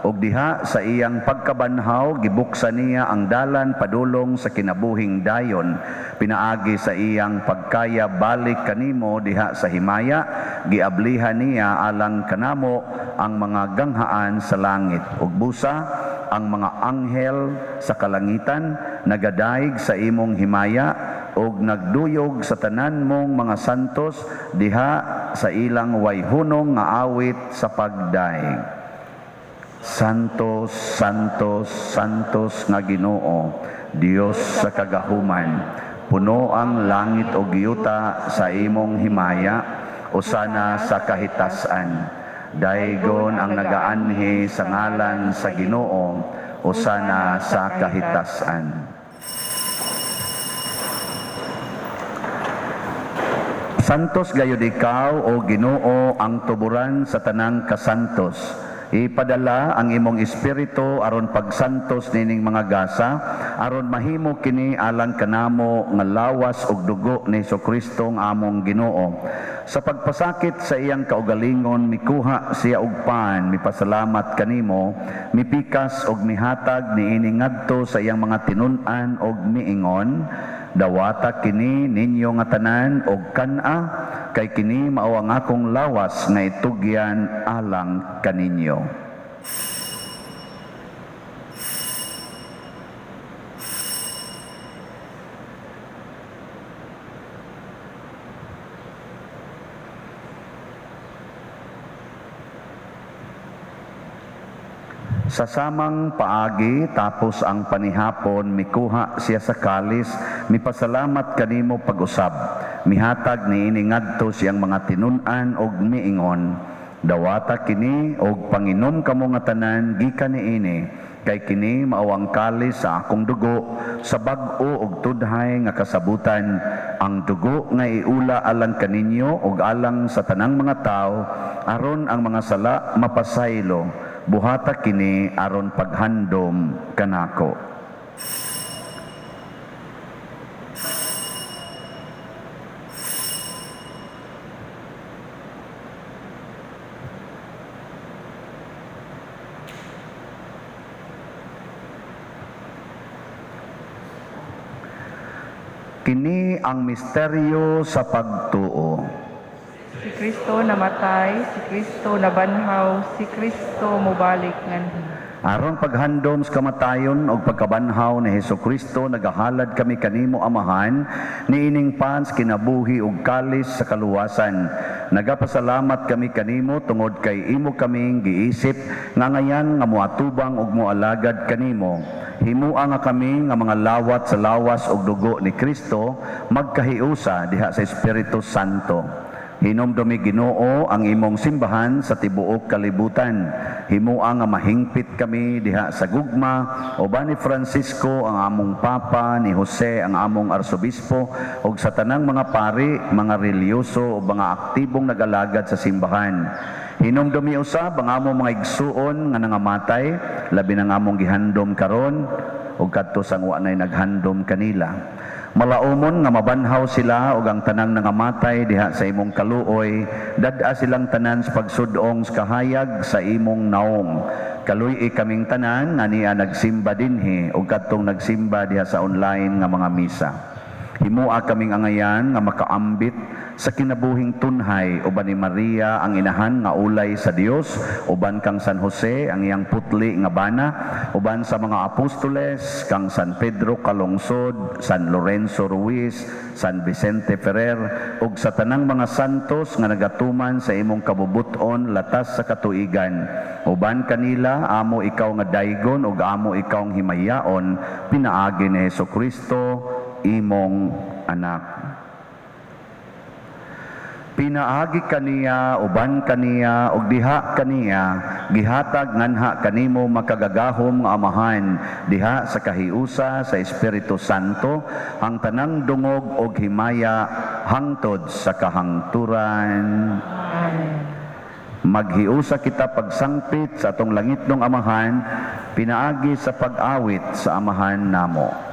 Ug diha sa iyang pagkabanhaw, gibuksan niya ang dalan padulong sa kinabuhing dayon. Pinaagi sa iyang pagkaya balik kanimo diha sa himaya, giablihan niya alang kanamo ang mga ganghaan sa langit. Ug busa ang mga anghel sa kalangitan nagadaig sa imong himaya ug nagduyog sa tanan mong mga santos diha sa ilang wayhunong nga awit sa pagdaig. Santos, Santos, Santos nga Ginoo, Dios sa kagahuman, puno ang langit ug yuta sa imong himaya, usana sa kahitasan. Daygon ang nagaanhi sa ngalan sa Ginoo, usana sa kahitasan. Santos gayud ikaw, o Ginoo, ang tuburan sa tanang kasantos. Ipadala ang imong espiritu aron pagsantos nining mga gasa, aron mahimo kini alang kanamo nga lawas ug dugo ni Hesukristo ang among Ginoo. Sa pagpasakit sa iyang kaugalingon, mikuha siya og pan, mipasalamat kanimo, mipikas og mihatag niini ngadto sa iyang mga tinun-an og miingon, dawata kini ninyo nga tanan og kan-a, kay kini mao ang akong lawas nga itugyan alang kaninyo. Sa samang paagi, tapos ang panihapon, mikuha siya sa kalis, mipasalamat kanimo pag-usab. Mihatag niini ngadto siyang mga tinun-an og miingon, dawata kini og panginom kamo nga tanan gikan niini, kay kini mao ang kalis sa akong dugo, sa bag-o og tudhay nga kasabutan, ang dugo nga iula alang kaninyo og alang sa tanang mga tawo, aron ang mga sala mapasaylo. Buhata kini aron paghandom kanako. Kini ang misteryo sa pagtuo. Si Kristo namatay, si Kristo nabanhaw, si Kristo mobalik nganhi. Aron paghandom sa kamatayon og pagkabanhaw ni Hesukristo, nagahalad kami kanimo Amahan, niining pans kinabuhi og kalis sa kaluwasan. Nagapasalamat kami kanimo tungod kay imo kaming giisip nga ngayan nga moatubang og moalagad kanimo. Himua nga kami nga mga lawat sa lawas og dugo ni Kristo, magkahiusa diha sa Espiritu Santo. Hinumdumi Ginoo ang imong simbahan sa tibuok kalibutan. Himua nga mahingpit kami diha sa gugma uban ni Francisco ang among Papa, ni Jose ang among Arsobispo, ug sa tanang mga pari, mga reliyoso ug mga aktibong nagalagad sa simbahan. Hinumdumi usab ang among mga igsuon nga nangamatay, labi na nga among gihandom karon ug kadto sang wa nay naghandom kanila. Malaumon nga mabanhaw sila ug ang tanang nangamatay diha sa imong kaluoy, dad-a silang tanan sa pagsud-ong sa kahayag sa imong naong. Kaluy-i kaming tanan nga niya nagsimba dinhi ug kadtong nagsimba diha sa online nga mga misa. Himua kaming angayan nga makaambit sa kinabuhing tunhay uban ni Maria ang inahan nga ulay sa Dios, uban kang San Jose ang iyang putli nga bana, uban sa mga apostoles kang San Pedro Calungsod, San Lorenzo Ruiz, San Vicente Ferrer, ug sa tanang mga santos nga nagatuman sa imong kabubut-on latas sa katuigan. Uban kanila amo ikaw nga daygon ug amo ikaw ang himayaon, pinaagi ni Hesukristo imong anak. Pinaagi kaniya, uban kaniya, ug diha kaniya, gihatag nganha kanimo makagagahom nga Amahan, diha sa kahiusa sa Espiritu Santo, ang tanang dungog og himaya hangtod sa kahangturan. Amen. Maghiusa kita pagsangpit sa atong langitnong Amahan, pinaagi sa pag-awit sa Amahan namo.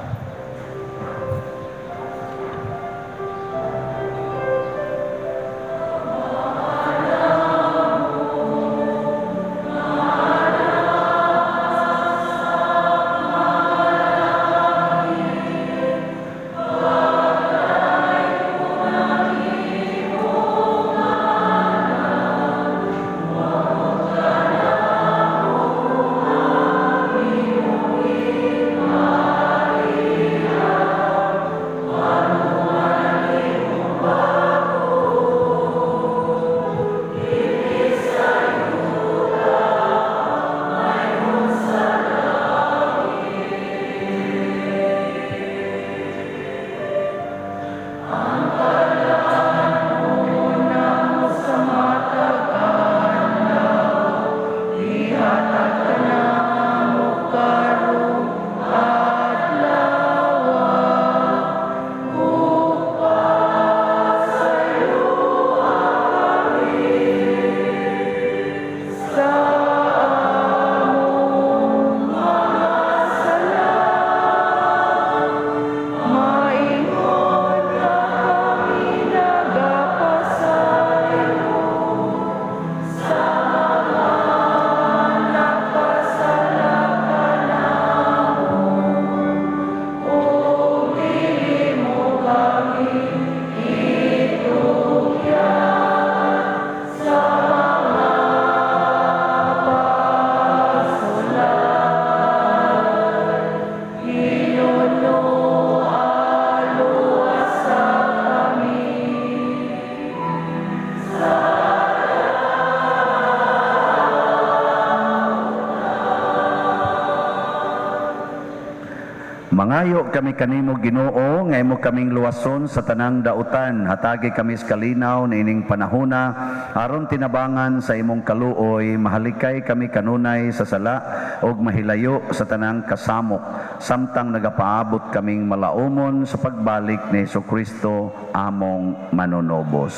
Mangayo kami kanimo Ginoo nga imo kaming luwason sa tanang dautan, hatagi kami sa kalinaw niining panahona aron tinabangan sa imong kaluoy, mahalikay kami kanunay sa sala ug mahilayo sa tanang kasamok samtang nagapaabot kaming malaumon sa pagbalik ni Hesukristo among manunobos.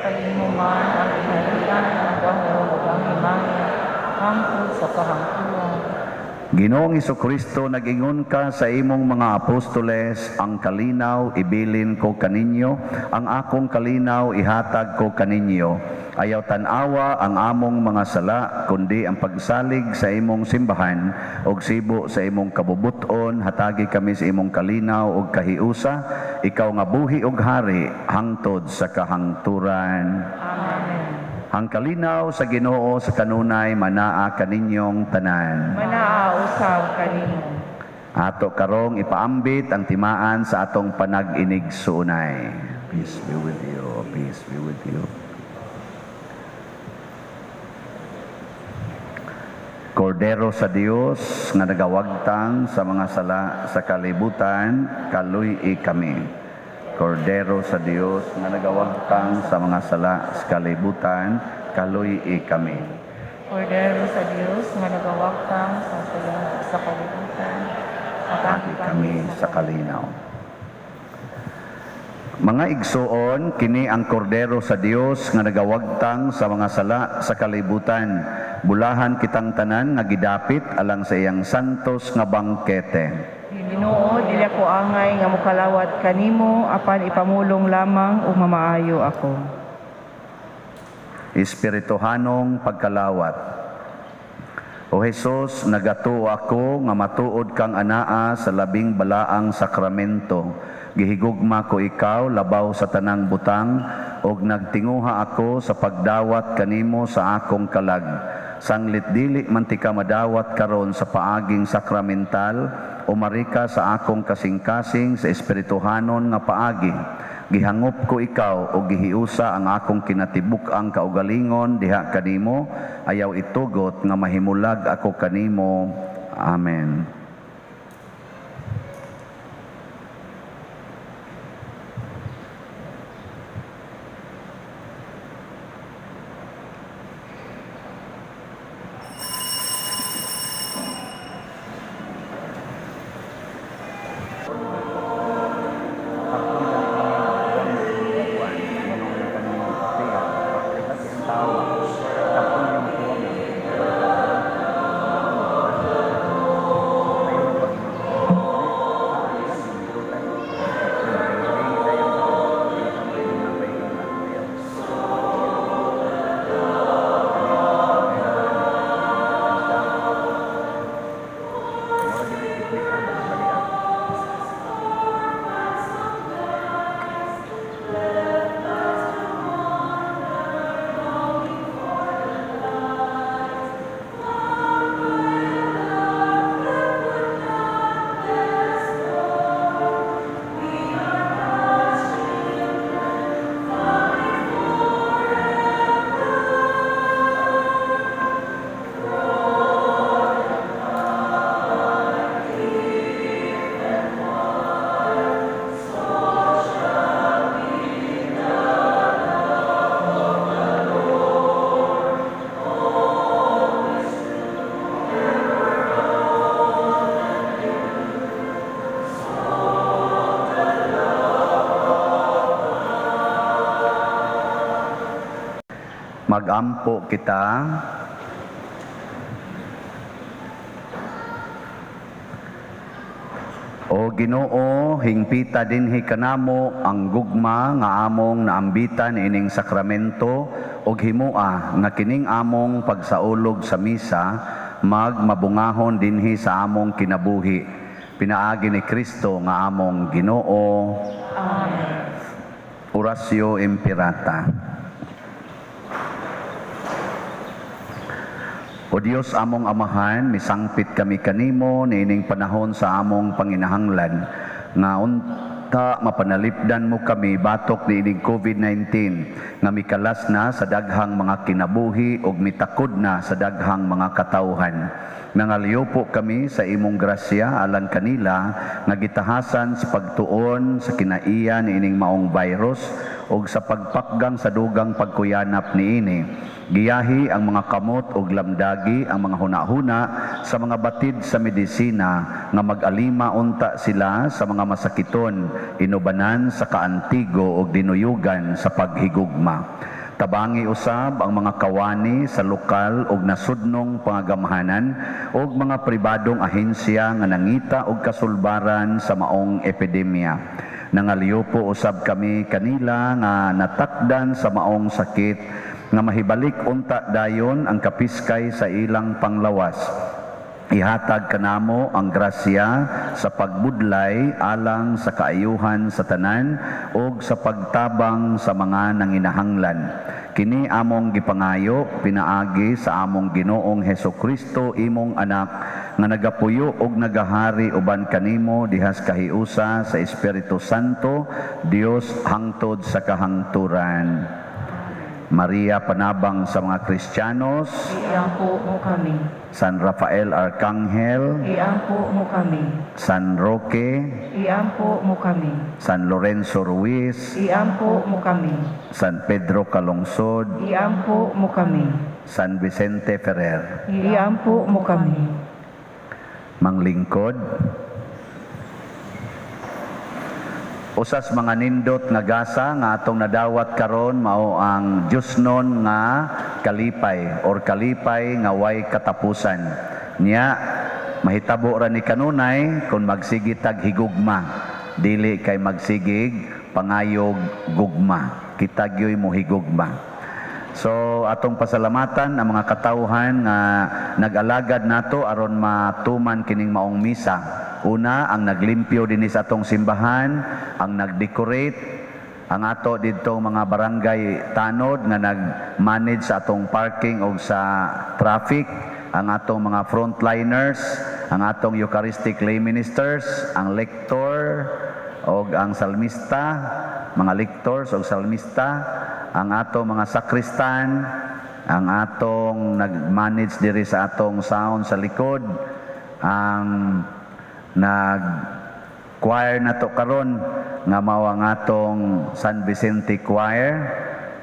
Kanimo man ang kaharian, ang gahom ug ang himaya hangtod sa kahangturan. Ginoong Hesukristo, nag-ingon ka sa imong mga apostoles, ang kalinaw ibilin ko kaninyo, ang akong kalinaw ihatag ko kaninyo. Ayaw tan-awa ang among mga sala, kundi ang pagsalig sa imong simbahan ug sibo sa imong kabubuton, hatagi kami sa imong kalinaw ug kahiusa, ikaw nga buhi ug hari hangtod sa kahangturan. Amen. Ang kalinaw sa Ginoo sa kanunay manaa kaninyong tanan. Manaa usab kanimo. Ato karong ipaambit ang timaan sa atong panag-inig suunay. Peace be with you. Peace be with you. Kordero sa Dios nga nagawagtang sa mga sala sa kalibutan, kaluy-i kami. Kordero sa Dios nga nagawagtang sa mga sala sa kalibutan, kaluy-i kami. Kordero sa Dios nga nagawagtang sa sala sa kalibutan, hatagi kami sa kalinaw. Mga igsuon, kini ang kordero sa Dios nga nagawagtang sa mga sala sa kalibutan. Bulahan kitang tanan nga gidapit alang sa iyang santos nga bangkete. Ginoo, dili ako angay nga mokalawat kanimo, apan ipamulong lamang ug mamaayo ako. Espirituhanong pagkalawat. O Hesus, nagatuo ako nga matuod kang anaa sa labing balaang sakramento. Gihigugma ko ikaw labaw sa tanang butang ug nagtinguha ako sa pagdawat kanimo sa akong kalag. Sanglit dili man ti ka madawat karon sa paaging sakramental, umarika sa akong kasing-kasing sa espirituhanon nga paagi. Gihangop ko ikaw o gihiusa ang akong kinatibuk-ang kaugalingon diha kanimo, ayaw itugot nga mahimulag ako kanimo. Amen. Magampo kita. O Ginoo, hingpita dinhi kanamo ang gugma nga among naambitan ining sakramento ug himua nga kining among pagsaulog sa misa magmabungahon dinhi sa among kinabuhi. Pinaagi ni Kristo nga among Ginoo. Amen. Oratio Imperata. O Dios among Amahan, misangpit kami kanimo niining panahon sa among panginahanglan nga unta mapanalipdan mo kami batok niining COVID-19 nga mikalas na sa daghang mga kinabuhi ug mitakod na sa daghang mga katawhan. Nangaliupo kami sa imong grasya alang kanila nga gitahasan sa pagtuon sa kinaiya niining maong virus ug sa pagpakgang sa dugang pagkuyanap niini. Giyahi ang mga kamot ug lamdagi ang mga hunahuna sa mga batid sa medisina nga mag-alima unta sila sa mga masakiton, inubanan sa kaantigo ug dinuyugan sa paghigugma. Tabangi usab ang mga kawani sa lokal ug nasudnong pangagamhanan ug mga pribadong ahensya nga nangita og kasulbaran sa maong epidemya. Nangaliupo usab kami kanila nga natakdan sa maong sakit nga mahibalik unta dayon ang kapiskay sa ilang panglawas. Ihatag kanamo ang grasya sa pagbudlay alang sa kaayuhan sa tanan ug sa pagtabang sa mga nanginahanglan. Kini among gipangayo pinaagi sa among Ginoong Hesukristo, imong anak, nga nagapuyo og nagahari uban kanimo dihas kahiusa sa Espiritu Santo, Dios hangtod sa kahangturan. Maria, panabang sa mga Kristiyanos, iampo mo kami. San Rafael Arcangel, iampo mo kami. San Roque, iampo mo kami. San Lorenzo Ruiz, iampo mo kami. San Pedro Calungsod, iampo mo kami. San Vicente Ferrer, iampo mo kami. Manglingkod, usas mga nindot nga gasa nga atong nadawat karon mao ang Diyosnon nga kalipay or kalipay nga way katapusan. Nya mahitabo ra ni kanunay kung magsigi tag higugma, dili kay magsigig pangayog gugma. Kita gyoy mo higugma. So atong pasalamatan ang mga katawhan nga nag-alagad nato aron matuman kining maong misa. Una, ang naglimpyo dinhi sa atong simbahan, ang nagdecorate, ang ato didtong mga barangay tanod nga nag-manage sa atong parking o sa traffic, ang atong mga frontliners, ang atong Eucharistic lay ministers, ang lector o ang salmista, mga lectors o salmista, ang atong mga sakristan, ang atong nag-manage diri sa atong sound sa likod, ang nag-choir na to karon nga mao ang atong San Vicente Choir,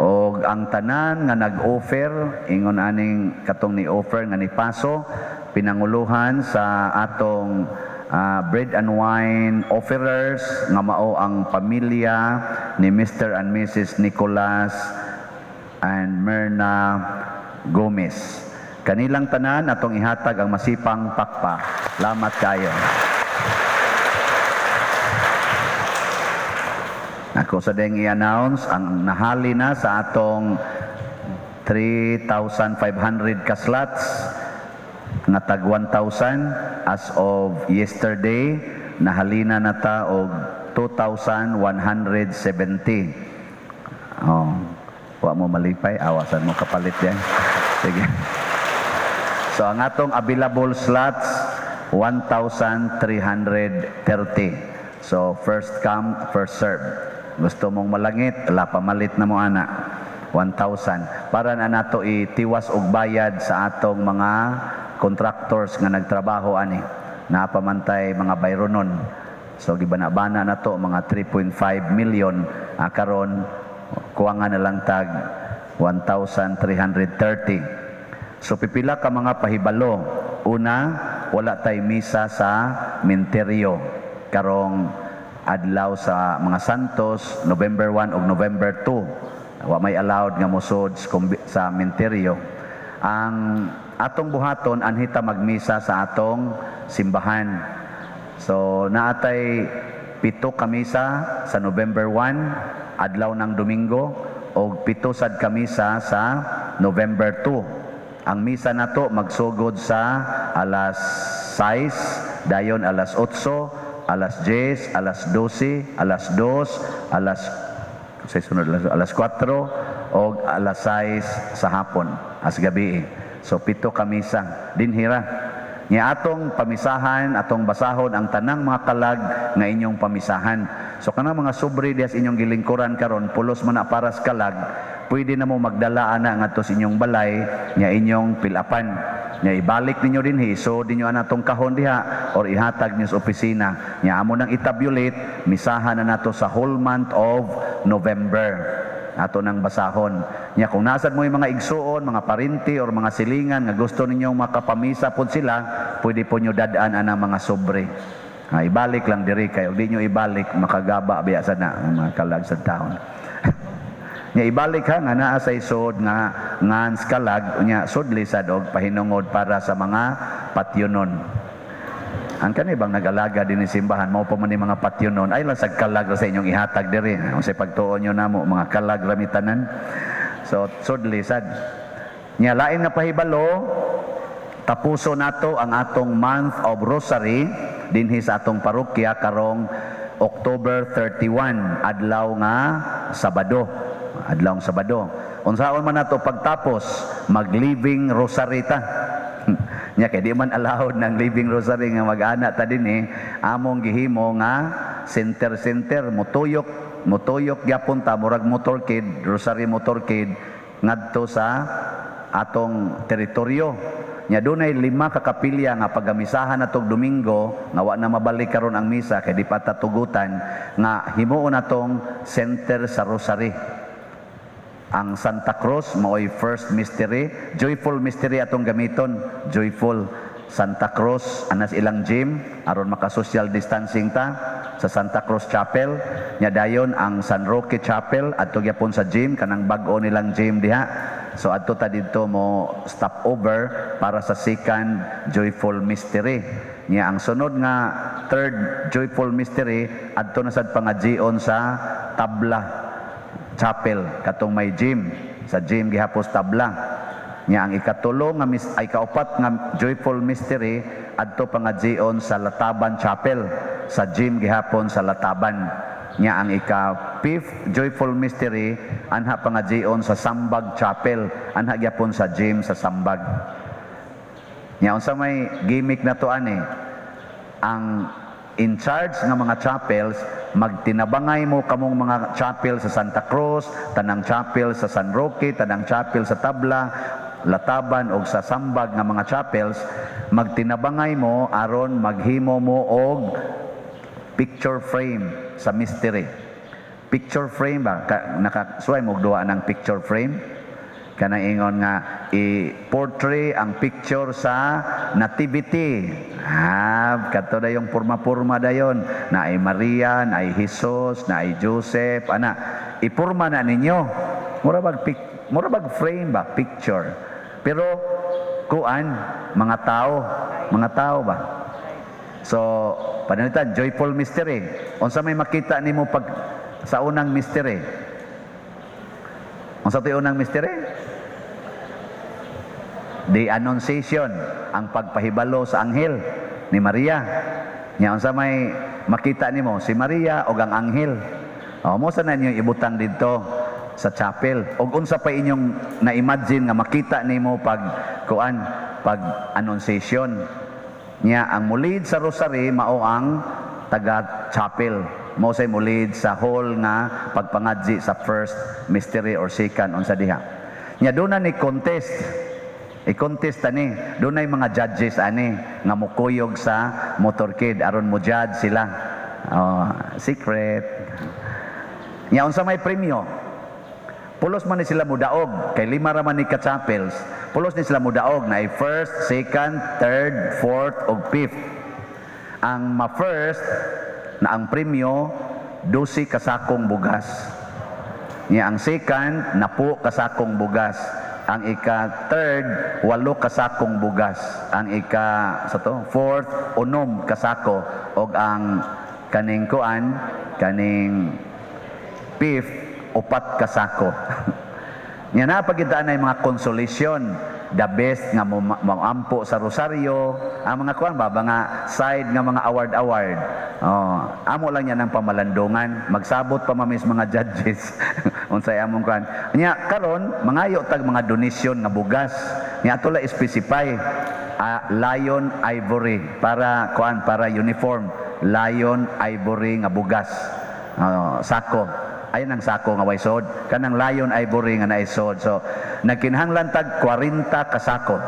og ang tanan nga nag-offer ingon aning katong ni offer nga ni paso pinanguluhan sa atong bread and wine offerers nga mao ang pamilya ni Mr. and Mrs. Nicolas and Myrna Gomez. Kanilang tanan atong ihatag ang masipang pakpak. Lamat kayo. Ako sa ding i-announce ang nahali na sa atong 3,500 ka slots nga tag 1,000 as of yesterday, nahalina na ta og 2,170. Oh, wa mo malipay, awasan mo kapalit yan. Sige. So ang atong available slots 1,330. So first come, first serve. Gusto mong malangit, ala pamalit na mo ana. 1,000. Para na nato itiwas og bayad sa atong mga contractors nga nagtrabaho ani. Napamantay mga bayronon. So gibana-bana na to mga 3.5 million karon kuwangan na lang tag 1,330. So pipila ka mga pahibalo. Una, wala tay misa sa Minteryo karong adlaw sa mga santos, November 1 ug November 2. Wa may allowed nga mosod sa sementeryo. Ang atong buhaton, anhi ta magmisa sa atong simbahan. So naatay 7 ka misa sa November 1, adlaw ng Domingo, og 7 sad ka misa sa November 2. Ang misa nato magsugod sa alas 6, dayon alas 8, alas 10, alas 12, alas 2, alas sa sunod alas 4 og alas 6 sa hapon as gabi. So 7 ka misa dinhira. Nya atong pamisahan, atong basahon ang tanang mga kalag nga inyong pamisahan. So kanang mga sobre dias inyong gilingkuran karon, pulos man na para sa kalag, pwede na mo magdala ana ngadto sa inyong balay nya inyong pilapan. Nya ibalik ninyo dinhi, so dinyo ana tong kahon diha or ihatag niyo sa opisina. Nya amo nang itabulate, misahan na nato sa whole month of November. Ato nang basahon. Nya kung nasad mo yung mga igsuon, mga parinti or mga silingan nga gusto ninyong makapamisa pod sila, pwede po nyo dadaan ana mga sobre. Ha, ibalik lang diri kay og di nyo ibalik makagaba biya sad na ang mga kalag sa taon. Nya ibalik ha nga naa say sod nga ngans kalag, nya sudli sad og pahinungod para sa mga patyonon. Ang kani bang nag-alaga din ni simbahan, mao pa man ni mga patyonon, ay lang sad kalag ra sa inyong ihatag diri. Unsay pagtuon nyo namo mga kalag ra mi tanan. So sudli sad. Nya lain nga pahibalo, tapuso nato ang atong month of Rosary dinhi sa atong parokya karong October 31, adlaw nga Sabado. Adlaw nga Sabado. Unsaon man nato pagtapos, mag-living rosary ta. Nya kay di man allowed ng living rosary nga mag-ana ta dinhi, among gihimo nga center-center, mutuyok, mutuyok gyapon ta murag motorcade, rosary motorcade ngadto sa atong teritoryo. Nya dunay 5 ka kapilya nga pagamisahan natong Domingo nga wa na mabalik karon ang misa kay di pa ta tugutan, nga himuon natong center sa rosary. Ang Santa Cruz maoy first mystery, joyful mystery atong gamiton, joyful Santa Cruz anas ilang gym aron maka-social distancing ta sa Santa Cruz Chapel. Nya dayon ang San Roque Chapel adto gyapon sa gym, kanang bag-o nilang gym diha. So adto ta didto mo stop over para sa second joyful mystery. Nya ang sunod nga third joyful mystery adto na sad pangajion sa Tabla Chapel katong may gym, sa gym gihapos Tabla. Nya ang ikatulo nga ay kaupat nga joyful mystery adto pangajion sa Lataban Chapel, sa gym gihapon sa Lataban. Nya ang ika-fifth joyful mystery anha pangajion sa Sambag Chapel, anha gyapon sa gym sa Sambag. Nya unsa may gimmick na to ani, ang in charge nga mga chapels magtinabangay mo kamong mga chapel sa Santa Cruz, tanang chapel sa San Roque, tanang chapel sa Tabla, Lataban og sa Sambag nga mga chapels, magtinabangay mo aron maghimo mo og picture frame sa mystery. Picture frame ba? Nakasuway mo og duha ng picture frame? Kanang ingon nga i-portray ang picture sa nativity. Kadto dayong porma-porma dayon, naay Maria, naay Jesus, naay Joseph, ana. Ipurma na ninyo. Mura bag mura bag frame ba, picture. Pero kuan mga tao ba? So, panalitan joyful mystery. Unsa may makita nimo pag sa unang mystery? Unsa to'y unang mystery? The Annunciation, ang pagpahibalo sa anghel ni Maria. Nya unsa may makita nimo si Maria og ang anghel. O mo sa ninyo ibutang didto sa chapel. Og unsa pa inyong na-imagine nga makita nimo pag kuan, pag Annunciation. Nya ang mulid sa rosary mao ang taga chapel. Mao say mulid sa hall nga pagpangadji sa first mystery or second unsa diha. Nya doon na ni contest. I-contest ani, dunay mga judges ani nga mukuyog sa motorcade aron mo judge sila. Oh, secret. Nya unsa may premyo? Pulos man ni sila mudaog kay 5 ra man ni ka chapels. Pulos ni sila mudaog na first, second, third, fourth ug fifth. Ang ma-first na ang premyo 12 kasakong bugas. Nya ang second, 10 ka sakong bugas. Ang ika third, 8 ka sakong bugas. Ang ika sa to, fourth, 6 ka sako. Og ang kaning kuan, kaning fifth, 4 ka sako. Nya na pagita na mga consolation, the best nga moampo sa rosaryo, ang mga kuan ba mga side nga mga award-award. Oh, amo lang yan ang pamalandungan, magsabot pa mamis mga judges unsay among kuan. Nya karon mangayo tag mga donation nga bugas. Nya ato la specify Lion Ivory para kuan, para uniform, Lion Ivory nga bugas. Oh, sako. Ayun ang sako nga way sod, kanang Lion Ivory nga naay sod. So nagkinahanglan tag 40 kasako.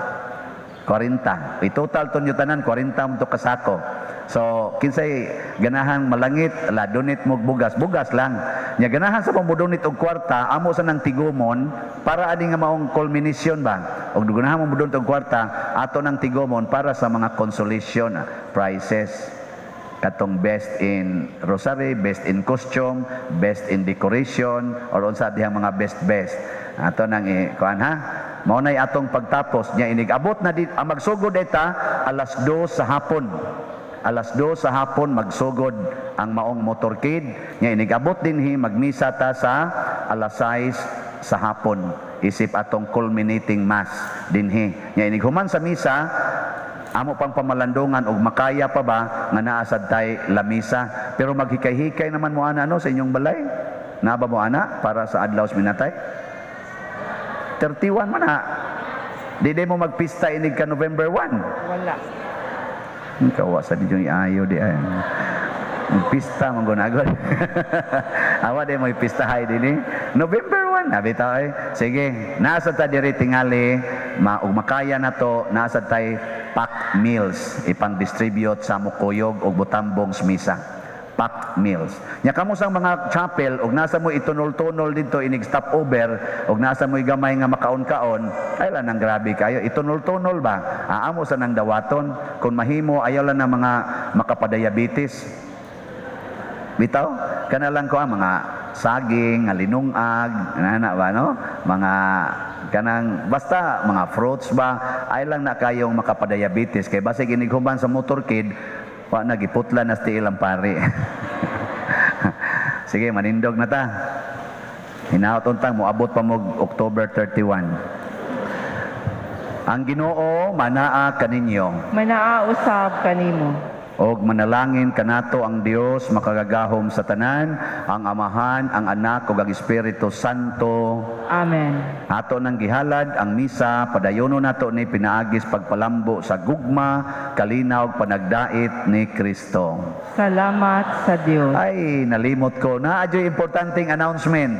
40. I-total to nyo tanan 40 mo to kasako. So kinsay ganahan malangit, la donate mo bugas, bugas lang. Nya ganahan sa mo donate og kwarta, amo sa nang tigumon para ani nga maong culmination ba. Og ganahan mo donate og kwarta, ato nang tigumon para sa mga consolation prizes. Katong best in rosary, best in costume, best in decoration, or unsa dihang mga best best. Ato nang kuan ha. Mao nay atong pagtapos nya inig abot na di, ang magsugod eta alas 2 sa hapon. Alas 2 sa hapon magsugod ang maong motorcade. Nya inig abot dinhi magmisa ta sa alas 6 sa hapon. Isip atong culminating mass dinhi. Nya inig human sa misa, amo pang pamalandungan og makaya pa ba nga naa sad tay lamisa. Pero maghikay-hikay naman mo ana no sa inyong balay. Naa ba mo ana para sa adlaw sa minatay? 31 man ha. Di mo magpista inig ka November 1. Wala. Kawa sa di yung iayo di ay. Pista man gunagod. Awa di mo ipistahay dinhi. November 1 na bitaw ay. Sige, nasa ta diri tingali ma og makaya na to, nasa tay pack meals ipang-distribute sa Mukuyog og Butambong Misa. Pack meals. Nya kamo sa mga chapel og nasa mo itunol-tunol didto inig stop over og nasa mo gamay nga makaon-kaon, ay lang nang grabe kayo. Itunol-tunol ba? Aamo sa nang dawaton kung mahimo ayaw lang ng mga makapadiabetes. Bitaw, kana lang ko ang mga saging, nga linungag, nana ba no? Mga kanang basta mga fruits ba, ay lang na kayong makapadiabetes kay basig inig human sa motorcade, wa nagiputla na sa tiil ang pari. Sige, manindog na ta. Hinaot untang moabot pa mo October 31. Ang Ginoo manaa kaninyo. Manaa usab kanimo. Og manalangin kanato ang Dios makagagahom sa tanan, ang Amahan, ang Anak ug ang Espiritu Santo. Amen. Ato nang gihalad ang misa, padayono nato ni pinaagis pagpalambo sa gugma, kalinaw ug panagdait ni Kristo. Salamat sa Dios. Ay, nalimot ko. Naa adyo'y importanteng announcement.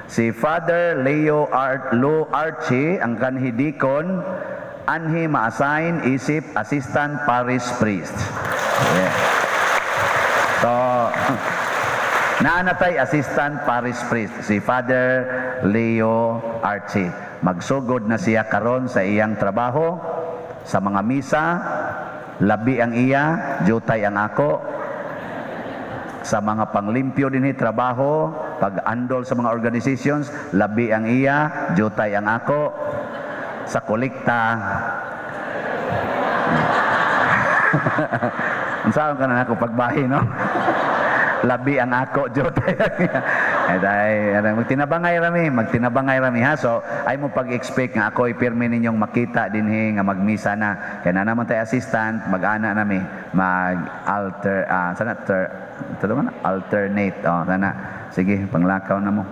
Si Father Leo Art Lo Archie, ang kanhi deacon, anhi ma-assign isip assistant parish priest. Yeah. So, naanatay assistant parish priest, si Father Leo Archie. Magsugod na siya karon sa iyang trabaho, sa mga misa, labi ang iya, jutay ang ako. Sa mga panglimpyo dinhi trabaho, pag-andol sa mga organizations, labi ang iya, jutay ang ako. Sa kolekta. Unsaon ka na ako pagbahi, no? Labi ang ako, jutay ang iya. Ay, dahil, magtinabangay rami ha. So, ay mo pag-expect nga ako ipirmi ninyong makita dinhi nga magmisa na. Kaya na naman tayo assistant, mag-ana nami, mag-alter, sana, ter, tulungan na, alternate. Oh, sana. Sige, panglakaw na mo.